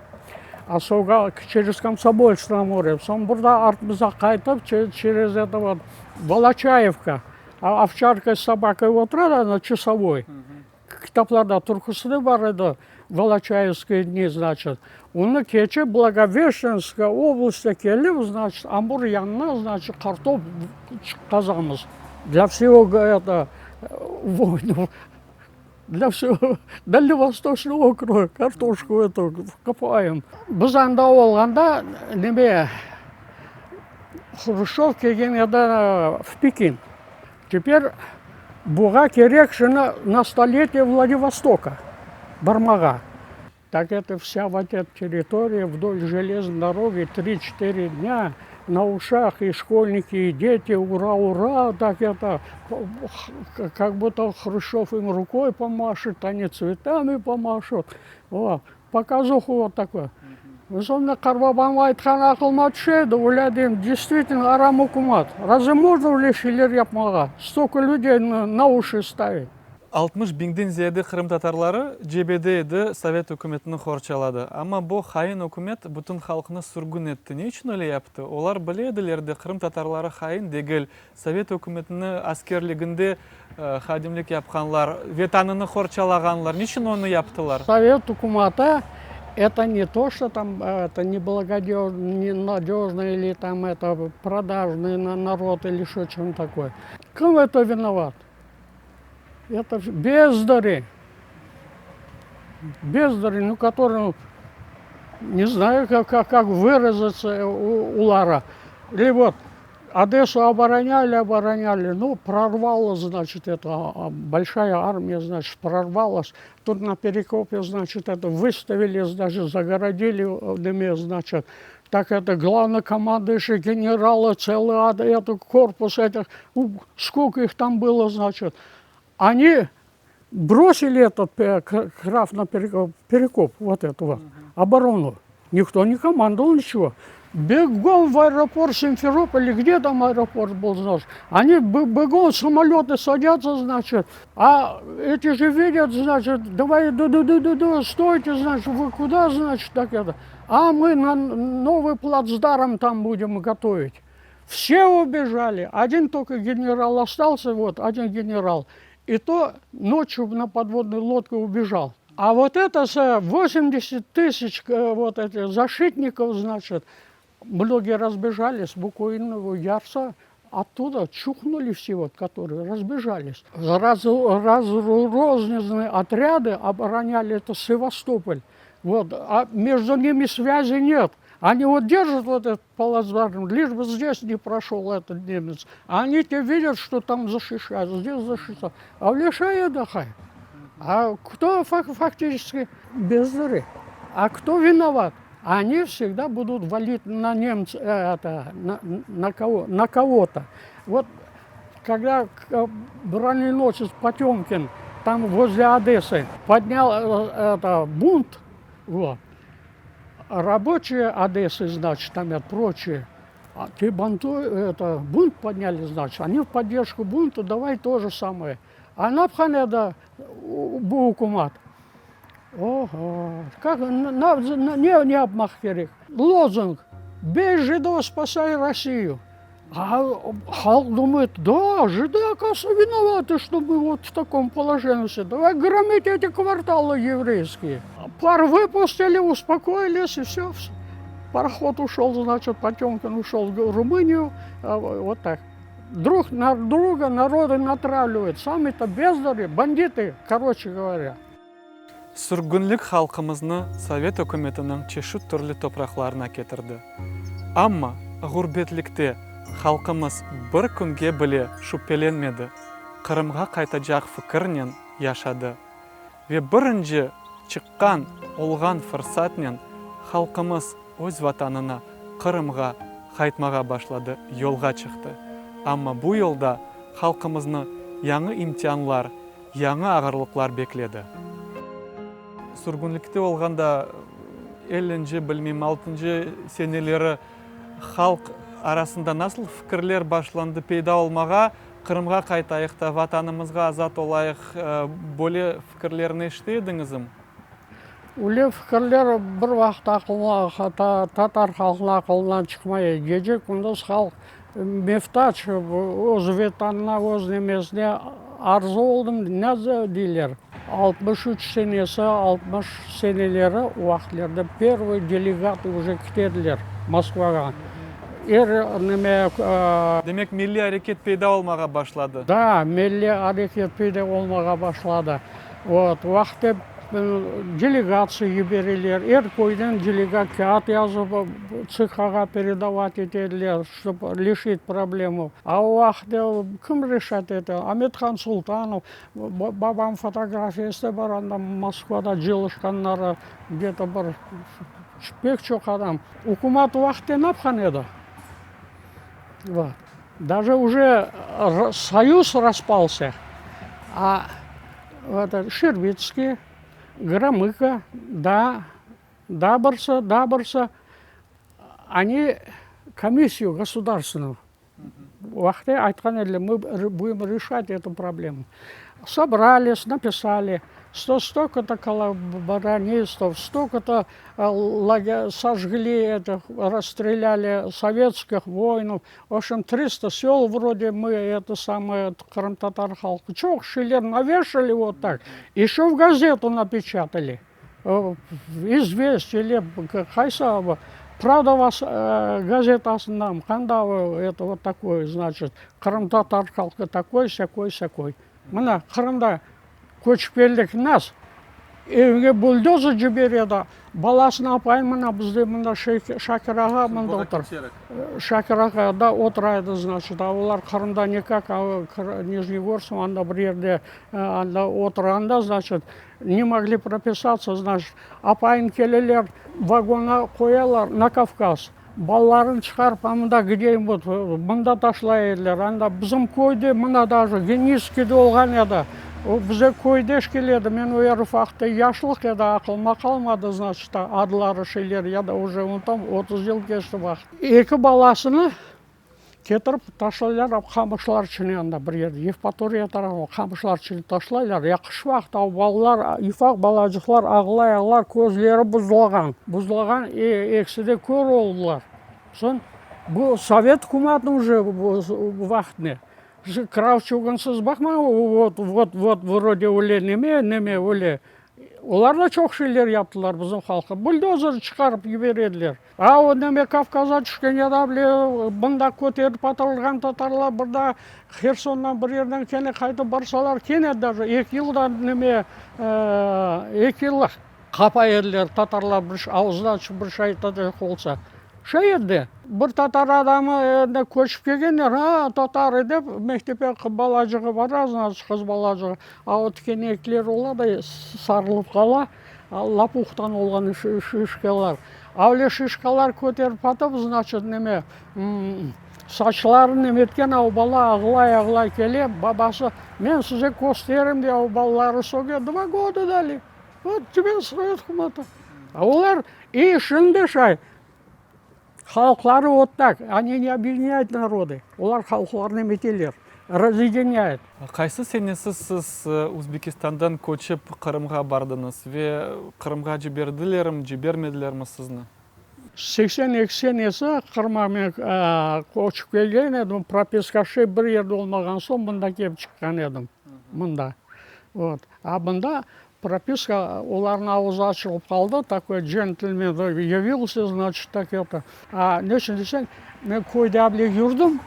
[SPEAKER 1] a Sovga çerez Komsomolsk na more, soñ burada artımıza qaytıp, çerez etogo Voloçayevka, ovçarka s sobakой otura edi, çasovoy, kitaplarda türküsi de bar edi, Voloçayevskiy dni, znaçit, onı keçip Blagoveşçenskaya oblastya kelip, znaçit, Amur yanına, znaçit, qartop qazamız, dlâ vsego eto voynov. Dlâ vsego Dalevostoçnogo okruga kartoşku eto qopayım. Biz anda olğanda neme Hruşçov kelgen edi v Pekin. Teper buğa kerek şimdi na stoletiye Vladivostoka barmağa. Tak eto vsâ vot eta territoriya vdol jeleznoy dorogi tri-çetiri dnâ na uşah i şkolniki, i deti ura, ura, tak eto, kak buto Hruşçov im rukoy pomaşet, oni tsvetami pomaşut, o, pokazuhu vot takoy. Soñra qarbabam aytqanı aqılıma tüşe edi, öyle deyim, deystvitelno aram ükümat, razve mojno öyle şeyler yapmağa, stolko lüdey na uşi stavit.
[SPEAKER 2] 60 biñden ziyade qırımtatarları cebede edi, sovet ükümetini qorçaladı. Amma bu hain ükümet bütün halqnı sürgün etti. Ne içün öyle yaptı? Olar bile ediler de, qırımtatarları hain degil, sovet ükümetini askerliginde hadimlik yapqanlar, Vetanını qorçalağanlar. Niçün onı yaptılar?
[SPEAKER 1] Sovet ükümeti это не то, что там это неблагонадежный или там это продажный народ или еще чем такое. Kim это виноват? Это бездари. Бездари, ну, которые, не знаю, как, как, как выразиться у, у Лара. Или вот Одессу обороняли, обороняли, ну, прорвало, значит, это большая армия, значит, прорвалась. Тут на Перекопе, значит, это выставили, значит, загородили, значит, так это главнокомандующий генералы, целый этот корпус этих, сколько их там было, значит, они бросили этот крафт на Перекоп, Перекоп вот эту вот, оборону. Никто не командовал ничего. Бегом в аэропорт Симферополь, где там аэропорт был, знаешь. Они бегом самолеты садятся, значит, а эти же видят, значит, давай, ду ду ду ду ду стойте, значит, вы куда, значит, так это. А мы на новый плацдарм там будем готовить. Все убежали, один только генерал остался, вот, один генерал. И то ночью на подводной лодке убежал. А вот это 80 тысяч вот этих защитников, значит, многие разбежались, Буковину, Ярса, оттуда чухнули все, вот, которые разбежались. Раз, разрозненные отряды обороняли это Севастополь. Вот, а между ними связи нет. Они вот держат вот этот плацдарм, лишь бы здесь не прошел этот немец. А они те видят, что там защищают, здесь защищают. А в Лишае отдыхай. А кто фактически бездари? А кто виноват? Они всегда будут валить на немцев, это, на, на, кого, на кого-то. Вот когда броненосец Потемкин там возле Одессы поднял это, бунт, вот, рабочие Одессы, значит, там и прочие, а те бунту, это, бунт подняли, значит, они в поддержку бунта, давай то же самое. А ne yapqan edi bu ükümet. Ого, как, на, ne, ne yapmaq kerek? Лозунг «Бей жидов, спасай Россию». А halq думает, да, жиды, оказывается, виноваты, что мы вот в таком положении. все. Давай громить эти кварталы еврейские. Пар выпустили, успокоились, и все. Пароход ушел, значит, Потемкин ушел в Румынию. А, Вот так. Друг на друга народы натравливают. Сами-то бездари, бандиты, короче говоря.
[SPEAKER 2] Sürgünlik halqımıznı Sovet ükümetiniñ çeşit türlü topraqlarına ketirdi. Amma ğurbetlikte halqımız bir künge bile şübhelenmedi, Qırımğa qaytacaq fikirnen yaşadı. Ve birinci çıqqan olğan fırsatnen halqımız öz vatanına, Qırımğa qaytmağa başladı, yolğa çıqtı. Amma bu yolda halqımıznı yañı imtianlar, yañı ağırlıqlar bekledi. Sürgünlikte olğanda ellinci, bilmeyim, altıncı seneleri halq arasında nasıl fikirler başlandı peyda olmağa, Qırımğa qaytayıq da, Vatanımızğa azat olayıq, böyle fikirlerni eşite ediñizmi?
[SPEAKER 1] Öyle fikirler bir vaqıt aqılına, tatar halqınıñ aqılından çıqmay. Gece kündüz halq meftaç öz Vetanına, öz nemesine arzu oldım, ne deyler, 63 senesi, 60 seneleri o vaqıtlarda первый делегаты уже ketediler Moskvağa. Er neme
[SPEAKER 2] Demek, milliy areket peyda olmağa başladı.
[SPEAKER 1] Da, milliy areket peyda olmağa başladı. Вот, vaqıt delegatsiya yibereler, er köyden delegat kâğıt yazıp ЦК-ğa peredавать etediler, чтоб решить проблему. A o vaqıt kim решать ete? Amethan Sultanov, babam fotografiyası da bar anda Moskvada cıyılışqanları, где-то bir pek çoq adam. Ükümet o vaqıtta ne yapqan edi? Вот. Даже уже союз распался, а это Щербицкий, Громыко, да, Дабрса, Дабрса, они комиссию государственную vaqıtta aytqan ediler, мы будем решать эту проблему. Sobrались, napisali, što stolko-to kollaboranistov, stolko-to sojgli etih, rasstrelyali sovetskih voinov, v obşem, trista sel vrode mı, eto samoye, qırımtatar halqı, çoq şeyler naveşali vot tak, eşö v gazetu napeçatali, İzvestiya ile qaysı Pravda gazetasında qanda eto vot takoye, znaçit, qırımtatar halqı takoy, sâkoy, sâkoy. Mına, Qırımda köçip keldik, nas, evge buldozer ciberedi, balasını apayın mına bizde mında Şakir ağa mında otura, Şakir ağa da otura edi, znaçit, a olar Qırımda nikak, Nijnegorsk anda bir yerde anda oturğanda, znaçit, ne mogli propisatsya, znaçit, apayın keleler, vagonğa qoyalar na Kavkaz. Balalarını çıqarıp, a mında gde-nibud, mında taşlay ediler, anda bizim köyde, mına daje Geniçeskide olğan edi, o bize köydeş kele edi, men o yer ufaqta, yaşlıq edi, aqılıma qalmadı, znaçit, adları, şeyleri, ya da uje unutam, 30 yıl keçti vaqıt. Eki balasını ketirip taşlaylar qamışlar içine anda bir yerde, Yevpatoriya tarafı, qamışlar içine taşlaylar, ya qış vaqtı, a balalar, ufaq balacıqlar ağlay-ağlar, közleri buzlağan, buzlağan, ekisi de kör oldılar. Soñ bu sovet ükümetiniñ uje vaqtında, Kravçugınsız baqma, vot, vot, vot, vrode öyle neme, neme öyle Olar da çoq şeyler yaptılar bizim halqqa. Buldozer çıqarıp yiberediler. A o neme Kavkazğa tüşken ya da bile mında köterip atılğan tatarlar bir daa Hersondan bir yerden kene qaytıp barsalar kene daje eki yıldan neme eki yıl qapay ediler tatarlar bir avuzını açıp bir şey aytacaq olsa. Şey edi, bir tatar adamı endi köçip kelgenler, a, tatar dep, mektepke balacığı bara, znaçit, qız balacığı, a o tikenekler ola da, sarılıp qala, lapuhtan olğan şişkalar. A öyle şişkalar köterip atıp, znaçit, neme, saçlarını neme etken, a o bala ağlay-ağlay kele, babası, men size kösterim, dey, o balaları söge, dva goda dali. Vot tebe sovet hükümeti. A olar i şimdi şay, halqları vot tak, oni ne obъединяют народы, olar halqlarnı nemeteler, razъединяют.
[SPEAKER 2] Qaysı senesi siz Özbekistandan köçip Qırımğa bardıñız ve Qırımğa ciberdilermi, cibermedilermi sizni?
[SPEAKER 1] 82 senesi Qırımğa men köçip kelgen edim, propiska şey bir yerde olmağan soñ mında kelip çıqqan edim, mında. Vot. A mında propiska, olarnıñ avuzı açılıp qaldı, takoy centlmen yavilsâ, znaçit, tak eto. A neçün deseñ, men köyde able yürdim,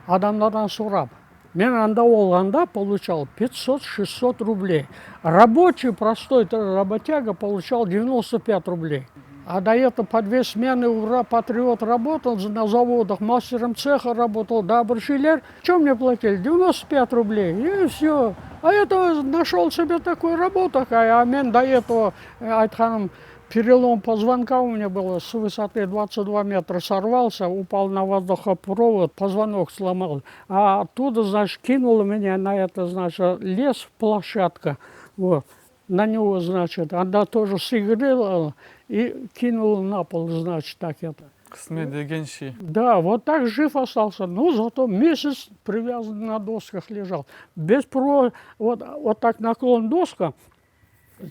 [SPEAKER 1] adamlardan sorap. Men anda olğanda poluçal pyatsot, şessot rubley. Raboçiy, prostoy rabotâga poluçal 95 rubley. A do eto po dve smeny ura patriot rabotал na zavodах, masterом tseha rabotал, daa bir şeyler. Ço mne platili? 95 rubley. I vsyo. A eto našol sebe takoy rabota, a men do etogo aytqanım, perelom pozvonka u mne bylo, s vısоты 22 metra sorvalsâ, upal na vozdухопровод, pozvonok slomal. A ottuda, znaçit, kinulo menya na eto, znaçit, les, ploşçadka, vot, na nego, znaçit, anda тоже sığırılo i kinulo na pol, znaçit, tak eto.
[SPEAKER 2] Qısmet degen şey.
[SPEAKER 1] Da, vot tak jiv ostalsâ, nu, zato mesâts privâzan na doskah lejal, bez pro, vot, vot tak naklon doska,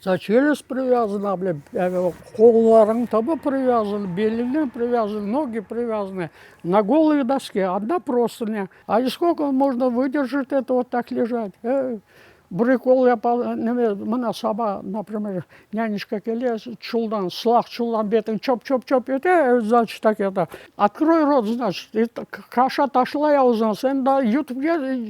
[SPEAKER 1] za çelüst privâzana, bile, qollarıñ tabi privâzan, beline privâzan, nogi privâzanı, na golıy doske, odna prostınya, a i skolko mojno vıderjat eto vot tak lejat, e? Bir ukol yapa, neme, mına saba, naprimer, nâneçka kele, çuldan, sılaq çuldan betiñ çop-çop-çop ete, znaçit, tak eto, otkroy rot, znaçit, kaşa taşlay avuzına, sen daa yutıp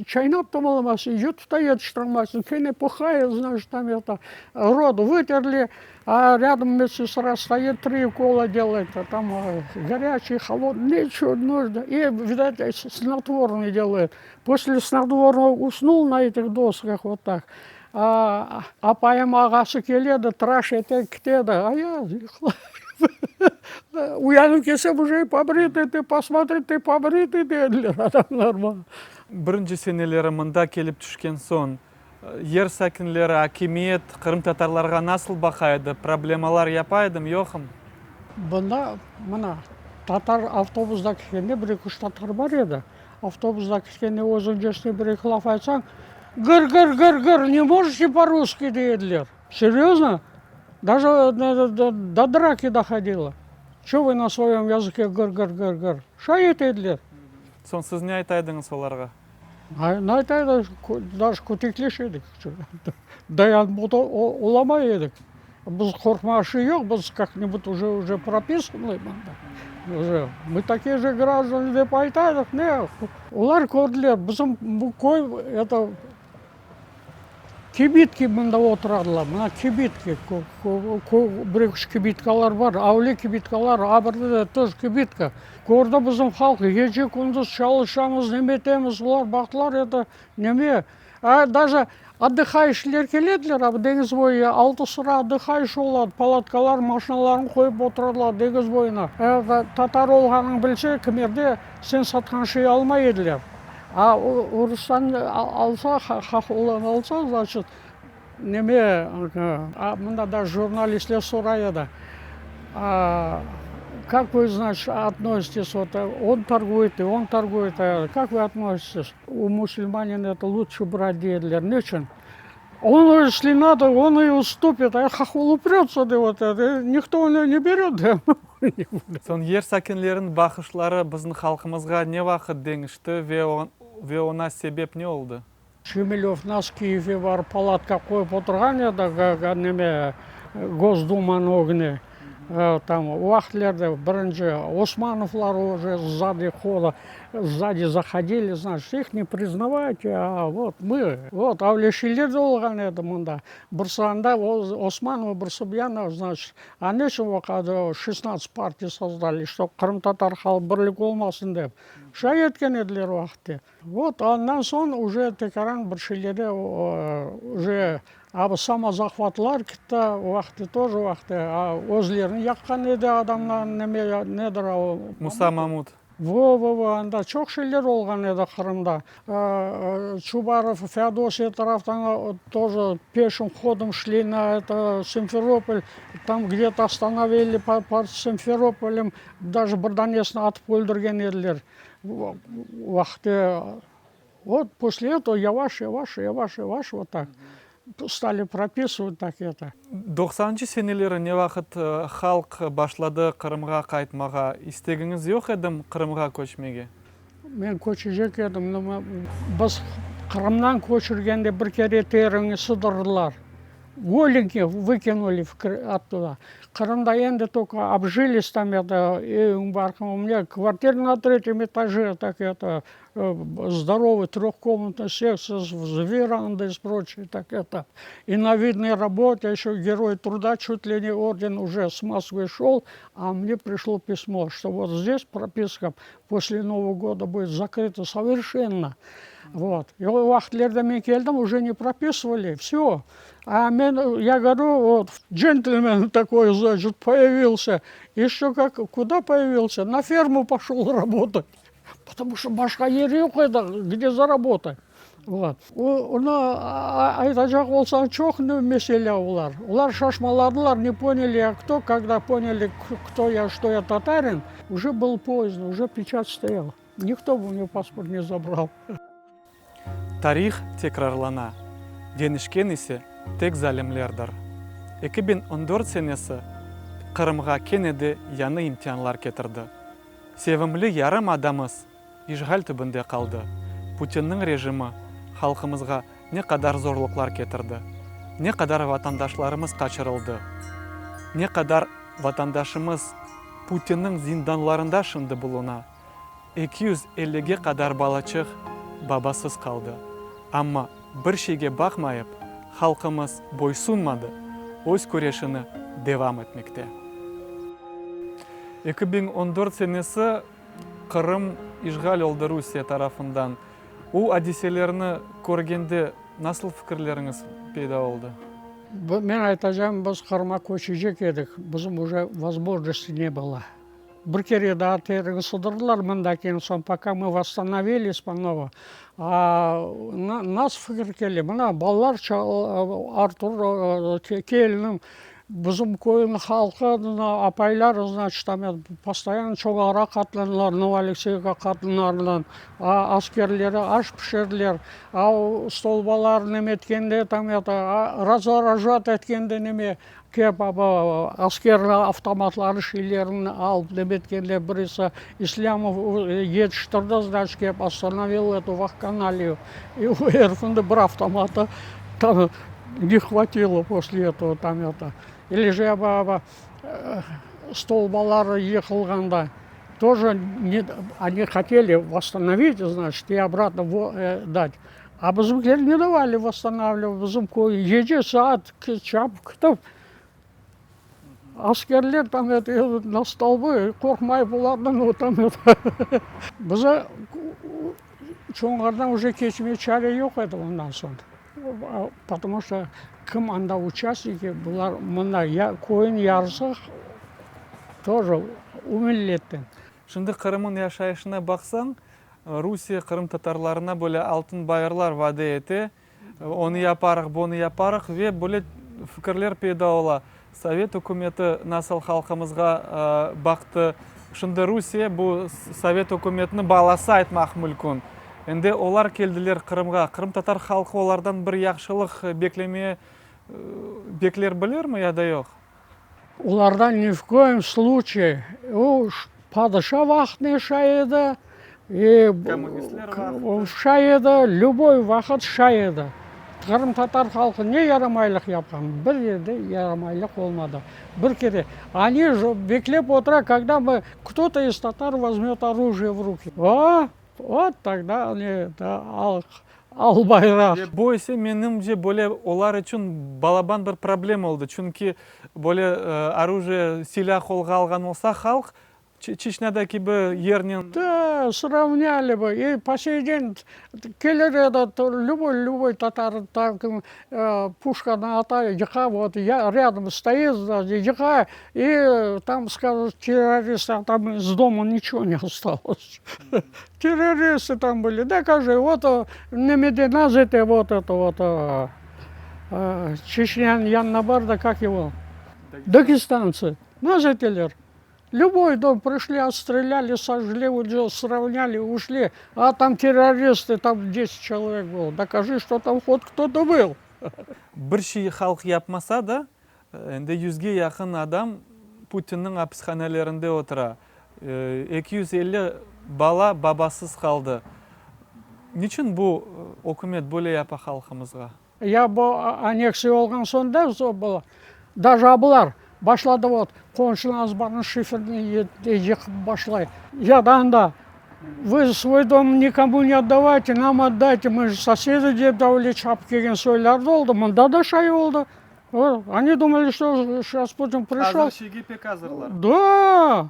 [SPEAKER 1] çaynap da olamazsıñ, yutıp da yetiştiralmaysıñ, kene pıhay, znaçit, tam eto, rot vıterli, a râdom medsestra stoit, tri ukola delayt, tam gorâçiy, holodnıy, neçe нужно, i, vidât, snotvornıy delayt. Posle snotvornogo usnul na etih doskah vot tak. A apayım ağası keledi, tıraş ete, kitedi, a ya uyanıp kelsem uje i pobritый, ty posmotri, ty pobritый dediler adamlar maña.
[SPEAKER 2] Birinci seneleri mında kelip tüşken soñ, yer sakinleri, akimiyet qırımtatarlarğa nasıl baqa edi, problemalar yapa edimi, yoqmı?
[SPEAKER 1] Bunda, mına, tatar avtobusda kelgende bir-eki üç tatar bar edi. Avtobusda ketkende özüñcesine bir-eki laf aytsañ, Gır, gır, gır, gır, ne možete po-russki dey ediler. Seryozno? Даже do draki dohodilo. Ço vı na svoyem yazıke gır, gır, gır, gır? Şay ete ediler.
[SPEAKER 2] Soñ siz ne ayta ediñiz olarğa?
[SPEAKER 1] Ne ayta edik, даже kötekleşe edik. Dayanıp olamay edik. Biz qorqmağa şey yoq, biz kak-nibud uje, uje propisanıy mında. Uje, mı takiye je grajdanı dep ayta edik, ne? Olar kördiler, bizim bu köy, eto, Kibitki mında oturadılar, mına kibitki, bir eki üç kibitkalar bar, avle kibitkalar, a birde de toj kibitka. Kördi bizim halq, gece kündüz çalışamız, neme etemiz, olar baqtılar, eto, neme, a daje otdıhayuşiyler kelediler, a bu deñiz boyu, altı sıra otdıhayuşiy oladı, palatkalar, maşinalarını qoyıp oturadılar deñiz boyuna. Tatar olğanıñ bilse, kimerde sen satqan şey almay ediler. A orustan alsa, haholdan alsa, znaçit, neme, a mında da jurnalistler soray edi, a kak vı, znaçit, otnosites, vot, on torguet, i on torguet, kak vı otnosites? U musulmanin eto lutşe brat dey ediler. Neçün? On, esli nado, on i ustupit, a hahol uprötsa, dey, vot, nikto u ne beret, dey.
[SPEAKER 2] Soñ yer sakinleriniñ baqışları bizim halqımızğa ne vaqıt deñişti ve oña sebep ne oldı?
[SPEAKER 1] Cemilev nas Kiyevge barıp palatka qoyıp oturğan edi, neme, Gosdumanıñ ögüne. Tam o vaqıtlarda birinci Osmanovlar uje szadi hoda, szadi zahodili, znaçit, ih ne priznavayte, a vot mı, vot avleşiler de olğan edi mında. Birisi anda, Osmanov, birisi bu yana, znaçit, A neçün o qadar şestnadtsat partiya sozdali, ştob qırımtatar halq birlik olmasın dep? Şay etken ediler o vaqıtte. Vot, andan soñ uje tekaran bir şeylerde uje a samozahvatlar kitti, o vaqıtte toj o vaqıtte özlerini yaqqan edi adamlar, neme, nedir o?
[SPEAKER 2] Musa Mamut.
[SPEAKER 1] Vo, vo, vo, anda çoq şeyler olğan edi Qırımda. Çubarov, Feodosiya taraftan тоже peşim hodom şli na eto Simferopol, tam gde-to ostanovili pod Simferopolem, daje bir danesini atıp öldürgen ediler. Vaqtı, vot posle etogo yavaş, yavaş, yavaş, yavaş vot tak stali propisıvat tak eto.
[SPEAKER 2] Doqsanıncı seneleri ne vaqıt halq başladı Qırımğa qaytmağa? İstegiñiz yoq edim Qırımğa köçmege?
[SPEAKER 1] Men köçecek edim, amma biz Qırımdan köçürgende bir kere teriñi sıdırdılar. Golenkiy vıkinuli ottuda. Qırımda endi tolko objilis tam eto, eviñ barqıñ, u menya kvartira na tretyem etaje, tak eto, zdorovıy tröhkomnatnıy sektsiya s verandoy, s proçiy, tak eto, i na vidnoy rabote, eşö Geroy truda çut li ne orden uje s Moskvı şol, a mne prişlo pismo, çto vot zdes propiska Posle Novogo goda budet zakrıto soverşenno. Vot. I o vaqıtlarda men keldim, uje ne propisıvali, vsyo. A men, ya govorю, vot, džentlmen takoy, znaçit, poyavilsâ. Eşö kak, kuda poyavilsâ? Na fermu poşol rabotat. Potomu çto başqa yer yoq edi, gde zarabotat. Vot. Onı aytacaq olsañ, çoq mesele olar. Olar şaşmaladılar, ne ponyali ya kto, kogda ponyali, kto ya, çto ya tatarin, uje bylo pozdno, uje peçat stoyal. Nikto u menya pasport ne zabral.
[SPEAKER 2] Tarih tekrarlana, deñişken ise tek zalimlerdir. 2014 senesi Qırımğa kene de yañı imtianlar ketirdi. Sevimli yarımadamız işğal tübünde qaldı. Putinniñ rejimi halqımızğa ne qadar zorluqlar ketirdi, ne qadar vatandaşlarımız qaçırıldı, ne qadar vatandaşımız Putinniñ zindanlarında şimdi buluna, 250-ge qadar balaçıq babasız qaldı. Amma bir şeyge baqmayıp, halqımız boysunmadı, öz küreşini devam etmekte. 2014 senesi Qırım işğal oldı Rusiye tarafından. O adiselerni körgende nasıl fikirleriñiz peyda oldı?
[SPEAKER 1] Men aytacağım, biz Qırıma köçecek edik, bizim uje vozmojnosti ne bylo. Bir kere daa terini sıdırdılar mındaki soñ, poka mı vosstanovilis ponovo. A nasıl fikir kele, mına balalar Artur, kelinim. Bizim köyniñ halqı, apaylar, znaçit, tam postoyanno Çoñğara qatınlar, Novoalekseyevka qatınlarından askerleri aş pişirdiler, a stolbalar neme etkende, tam eto, razorajat etkende neme, kep askerler avtomatları, şeylerini alıp neme etkende, birisi İslâmov yetiştirdi, znaçit, kep ostanovil etu vakhanaliyu, i o erifniñ de bir avtomatı tam Ne hvatilo posle etogo tam eto. Ili je stolbalar yıqılğanda тоже ne oni hoteli vosstanovit, znaçit, i obratno dать. A bizimkiler ne davali vosstanavlivat, bizim köy gece saat çapıp ketip askerler tam eto na stolbı qorqmayıp olardan tam eto. Bize Çoñğardan uje keçmege çare yoq edi ondan soñ. Potomu çto kim anda uçastniki, bular mında ya köyniñ yarısı тоже o milletten.
[SPEAKER 2] Şimdi Qırım'ın yaşayışına baqsañ, Rusiye qırımtatarlarına böyle altın bayırlar vade ete, onı yaparıq, bunı yaparıq ve böyle fikirler peyda ola, Sovet ükümeti nasıl halqımızğa baqtı, şimdi Rusiye bu sovet ükümetiniñ balası aytmaq mülkün. Endi olar keldiler Qırımğa, qırımtatar halqı olardan bir yahşılıq beklemeye bekler bilirmi ya da yoq?
[SPEAKER 1] Olardan ni v koyem sluçaye, o padişa vaqtında şay edi,
[SPEAKER 2] Kommunistler vaqtı.
[SPEAKER 1] Şay edi, lüboy vaqıt şay edi. Qırımtatar halqı ne yaramaylıq yapqan? Bir yerde yaramaylıq olmadı. Bir kere. Oni beklep otura, kogda mı kto-to iz tatar vozmet orujiye v ruki. O, vot togda oni al bayraq.
[SPEAKER 2] Ve bu ise, menimce, böyle olar içün balaban bir problem oldı. Çünki böyle orujiye, silâ qolğa alğan olsa halq, Çeçnâda kibi yernen.
[SPEAKER 1] Da, sravnâli bı, i po sey den kelir edi, lüboy, lüboy tatar tank puşkanı ata, yıqa, vot, ya râdom stoit, yıqa, i tam skajut, terroristi, a tam iz doma niçego ne ostalos. Terroristi tam bıli, dokajı, vot, nemede naz ete, vot eto, vot, Çeçnânıñ yanına bar da, kak ego, dagestanцы, naz eteler. Lüboy dom prişli, otstrelâli, sojgli, sravnâli, uşli, a tam terroristy, tam deset çelovek bylo, dokaji, çto tam hot kto-to byl.
[SPEAKER 2] Bir şey halq yapmasa da, endi yüzge yaqın adam Putinniñ apishanelerinde otura. 250 bala babasız qaldı. Niçün bu ükümet böyle yapa halqımızğa?
[SPEAKER 1] Ya bu anneksiya olğan soñ da daje abılar başladı vot qonşunıñ azbarınıñ şiferini yıqıp başlay. Ya da anda vı svoy dom nikomu ne otdavayte, nam otdayte, mı je sosedi dep da öyle çapıp kelgen soylar da oldı, mında da şay oldı. Oni dumali, çto şas Putin prişol.
[SPEAKER 2] Azır şeyge pek azırlar.
[SPEAKER 1] Da!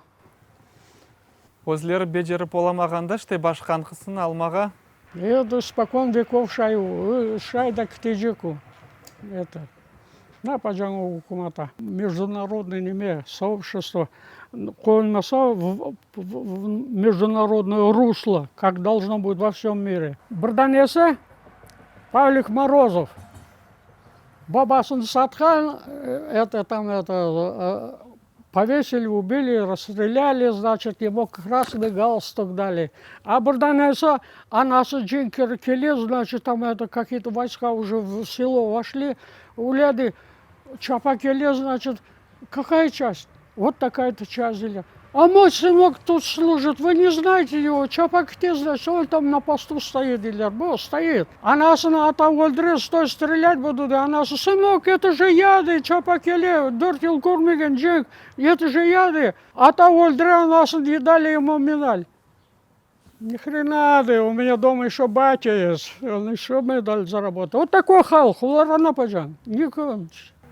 [SPEAKER 2] Özleri becerip olamağanda işte başqanqısını almağa.
[SPEAKER 1] Endi spokon vekov şay, şay da ketecek o. Eto, ne yapacañ o ükümata? Mejdunarodnıy neme, soobşestvo qoyulmasa v mejdunarodnoye ruslo, kak dolžno bıt vo vsem mire. Bir danesi Pavlik Morozov, babasını satqan, eto, tam, eto, Povesili, ubili, rasstrelâli, znaçit, emo krasnıy galstuk dali. A bir danesi anası cenk kele, znaçit, tam eto kakiye-to voyska uje v selo voşli, öyle dey, çapa kele, znaçit, kakaya çast? Vot takaya-to çast deyler. A moy sınok tut slujit, vı ne znayte ego, çapa kete, znaçit, on tam na postu stoit deyler, bu, stoit. Anasını ata öldüre, stoy, strelât budu, dey, anası, sınok, eto je ya, dey, çapa kele, dört yıl körmegen cenk, eto je ya, dey. Ata öldüre anasını, dey, dali emu medal. Ni hrena, dey, u menya doma eşö batya est, on eşö medal zarabotal. Vot takoy halq, olarğa napacañ? Nikogo.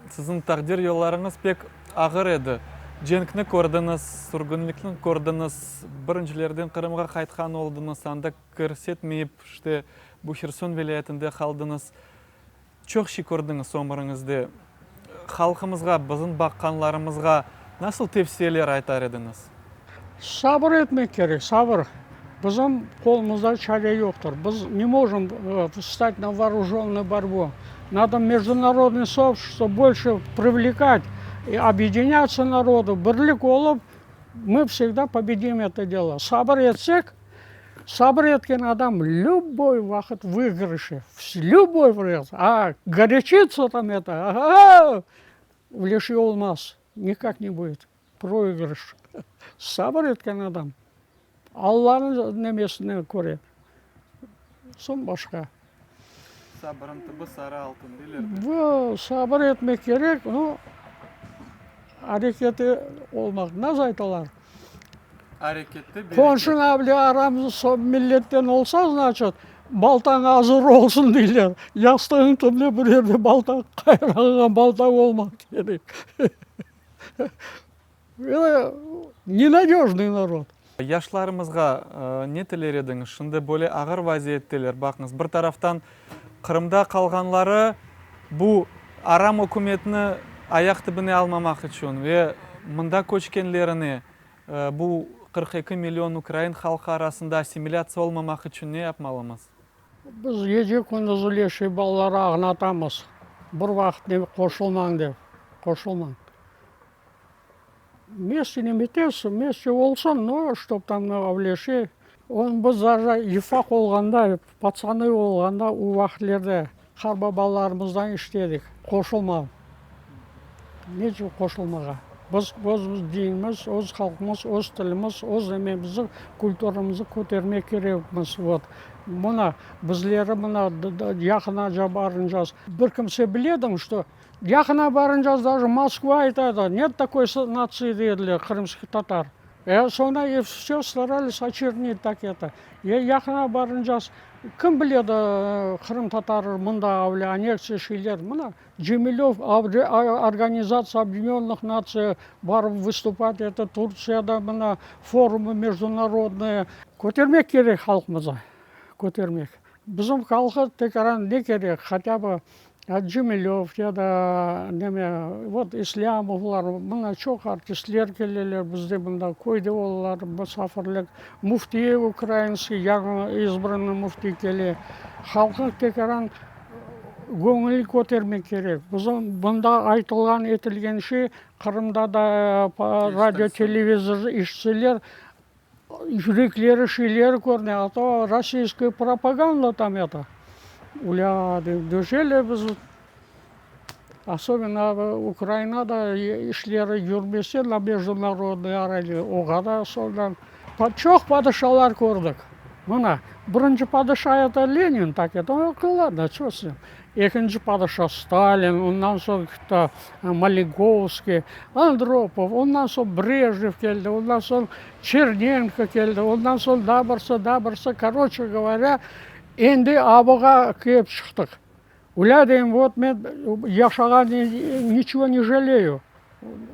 [SPEAKER 2] Siziñ taqdir yollarıñız pek ağır edi. Cenkni kördiñiz, sürgünlikni kördiñiz, birincilerden Qırımğa qaytqan oldıñız, anda kirsetmeyip, işte, bu Herson vilâyetinde qaldıñız. Çoq şey kördiñiz ömüriñizde. Halqımızğa, bizim baqqanlarımızğa nasıl tevsiyeler aytar ediñiz?
[SPEAKER 1] Sabır etmek kerek, sabır. Bizim qolumızda çare yoqtır. Biz ne mojım vstat na voorujonnıy borbu. Nado mejdunarodnıy soobşestvo bolşe privlekat. Obъединяться народу, birlik olıp, mı vsegda pobedim eto delo. Sabır etsek, sabır etken adam lüboy vaqıt v vıigırışı, lüboy vaqıt, a gorячиться tam eto, a-a-a, vleşi olmaz, nikak ne budet, proigırış. Sabır etken adam Allanıñ nemesine köre, soñ başqa.
[SPEAKER 2] Sabırın tübü sarı altın, deyler de.
[SPEAKER 1] Bu, sabır etmek kerek, no, areketi olmaq. Nasıl aytalar?
[SPEAKER 2] Arekette bereket.
[SPEAKER 1] Qonşuña bile aram milletten olsa, znaçit, baltañ azır olsun, deyler. Yastığıñ tübüne bir yerde balta, qayrağıña balta olmaq kerek. Nenadejnıy narod.
[SPEAKER 2] Yaşlarımızğa ne tiler ediñiz? Şimdi böyle ağır vaziyetteler, baqıñız, bir taraftan Qırımda qalğanları bu aram ükümetni ayaq tibine almamaq içün ve mında köçkenlerine bu 42 million ukrain halqı arasında assimilâtsiya olmamaq içün ne yapmalımız?
[SPEAKER 1] Biz gece-kündüz üleşi balalara ağnatamız, bir vaqıt ne qoşulmañ dep, qoşulmañ. Vmeste ne bitesi, vmeste olsun, no, ştob tam avleşi. Onı biz daje yufaq olğanda, patsanı olğanda, o vaqıtlerde qarbabalarımızdan işitedik, qoşulma. Ne içün qoşulmağa? Biz özümiz dinimiz, öz halqımız, öz tilimiz, öz nememizni, kulturamıznı kötermek kerekmiz. Vot. Mına, bizleri mına yaqınaca barıncaz. Bir kimse bilediñ, şto Yaqına barıncaz daje Moskva aytadı, net takoy natsii dediler, krımskih tatar. E, soñra e vse starались oçernit tak eto. E, yaqına barıncaz, kim biledi qırımtatar mında avle anneksiya şeyler, mına Cemilev Organizatsiya Obъединенных Natsiya barıp vıstupat etti, Turtsiyada mına forumı mejdunarodnıye. Kötermek kerek halqımızı, kötermek. Bizim halqı tekaran ne kerek, hatâ bı Cemilev ya da neme, vot İslâmovlar, mına çoq artistler keleler bizde mında, köyde olalar musafirlik, müfti ukrainskiy yañı izbrannıy müfti kele. Halqnı tekaran göñül kötermek kerek. Bizim mında aytılğan, etilgen şey Qırımda da radio, televizor işitseler, Yürekleri şeyleri körüne, a to rossiyskaya propaganda tam eto. Ulâ, deyim, döşele biz, osobenno Ukrainada işleri yürmese na mejdunarodnıy arene, oğa da sondan. Çoq padişalar kördik. Mına, birinci padişa eto Lenin tak eto, ladno, ço s nim. Ekinci padişa Stalin, ondan soñ kto Maligovskiy, Andropov, ondan soñ Brejnev keldi, ondan soñ Çernenko keldi, ondan soñ daa birisi, daa birisi, koroçe govorâ, endi abuğa kelip çıqtıq. Ulâ deyim, vot men yaşağan niçego ne jaleyu,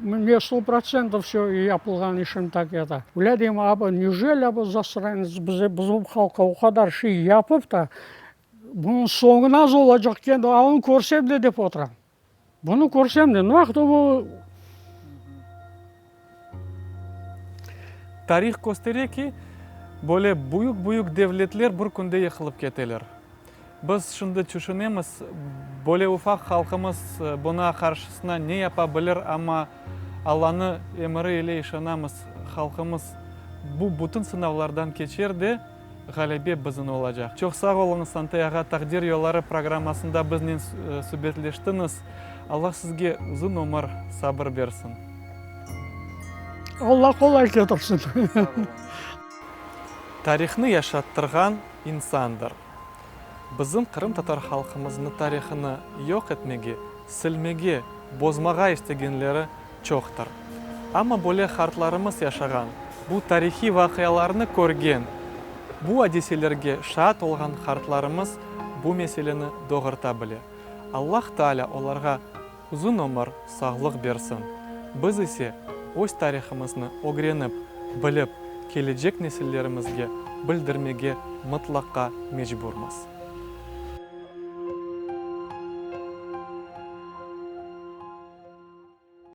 [SPEAKER 1] mne sto protsentov vse yapılğan işim tak eto. Ulâ deyim, abu, neujeli abu zasranets bize, bizim halqqa o qadar şey yapıp ta, Bunıñ soñu nasıl olacaq endi, a onı körsem de dep oturam. Bunı körsem de, ne vaqıt o.
[SPEAKER 2] Tarih köstere ki, böyle büyük-büyük devletler bir künde yıqılıp keteler. Biz şimdi tüşünemiz, böyle ufaq halqımız buna qarşısına ne yapa bilir, amma Allanı emiri ile işanamız, halqımız bu bütün sınavlardan keçer de, Ğalebe bizim olacaq. Çoq sağ oluñız, Santay ağa, Taqdir yolları programmasında biznen subetleştiñiz. Allah sizge uzun ömür, sabır bersin.
[SPEAKER 1] Allah qolay ketirsin.
[SPEAKER 2] Sağ oluñız. Tarihnı yaşattırğan insandır. Bizim qırımtatar halqımıznı tarihını yoq etmege, silmege, bozmağa istegenleri çoqtır. Amma böyle hartlarımız yaşağan, bu tarihiy vaqialarnı körgen, bu adiselerge şaat olğan hartlarımız bu meseleni doğurta bile. Allah Taalâ olarğa uzun ömür, sağlıq bersin. Biz ise öz tarihımıznı ögrenip, bilip, kelecek nesillerimizge bildirmege mıtlaqa mecburmız.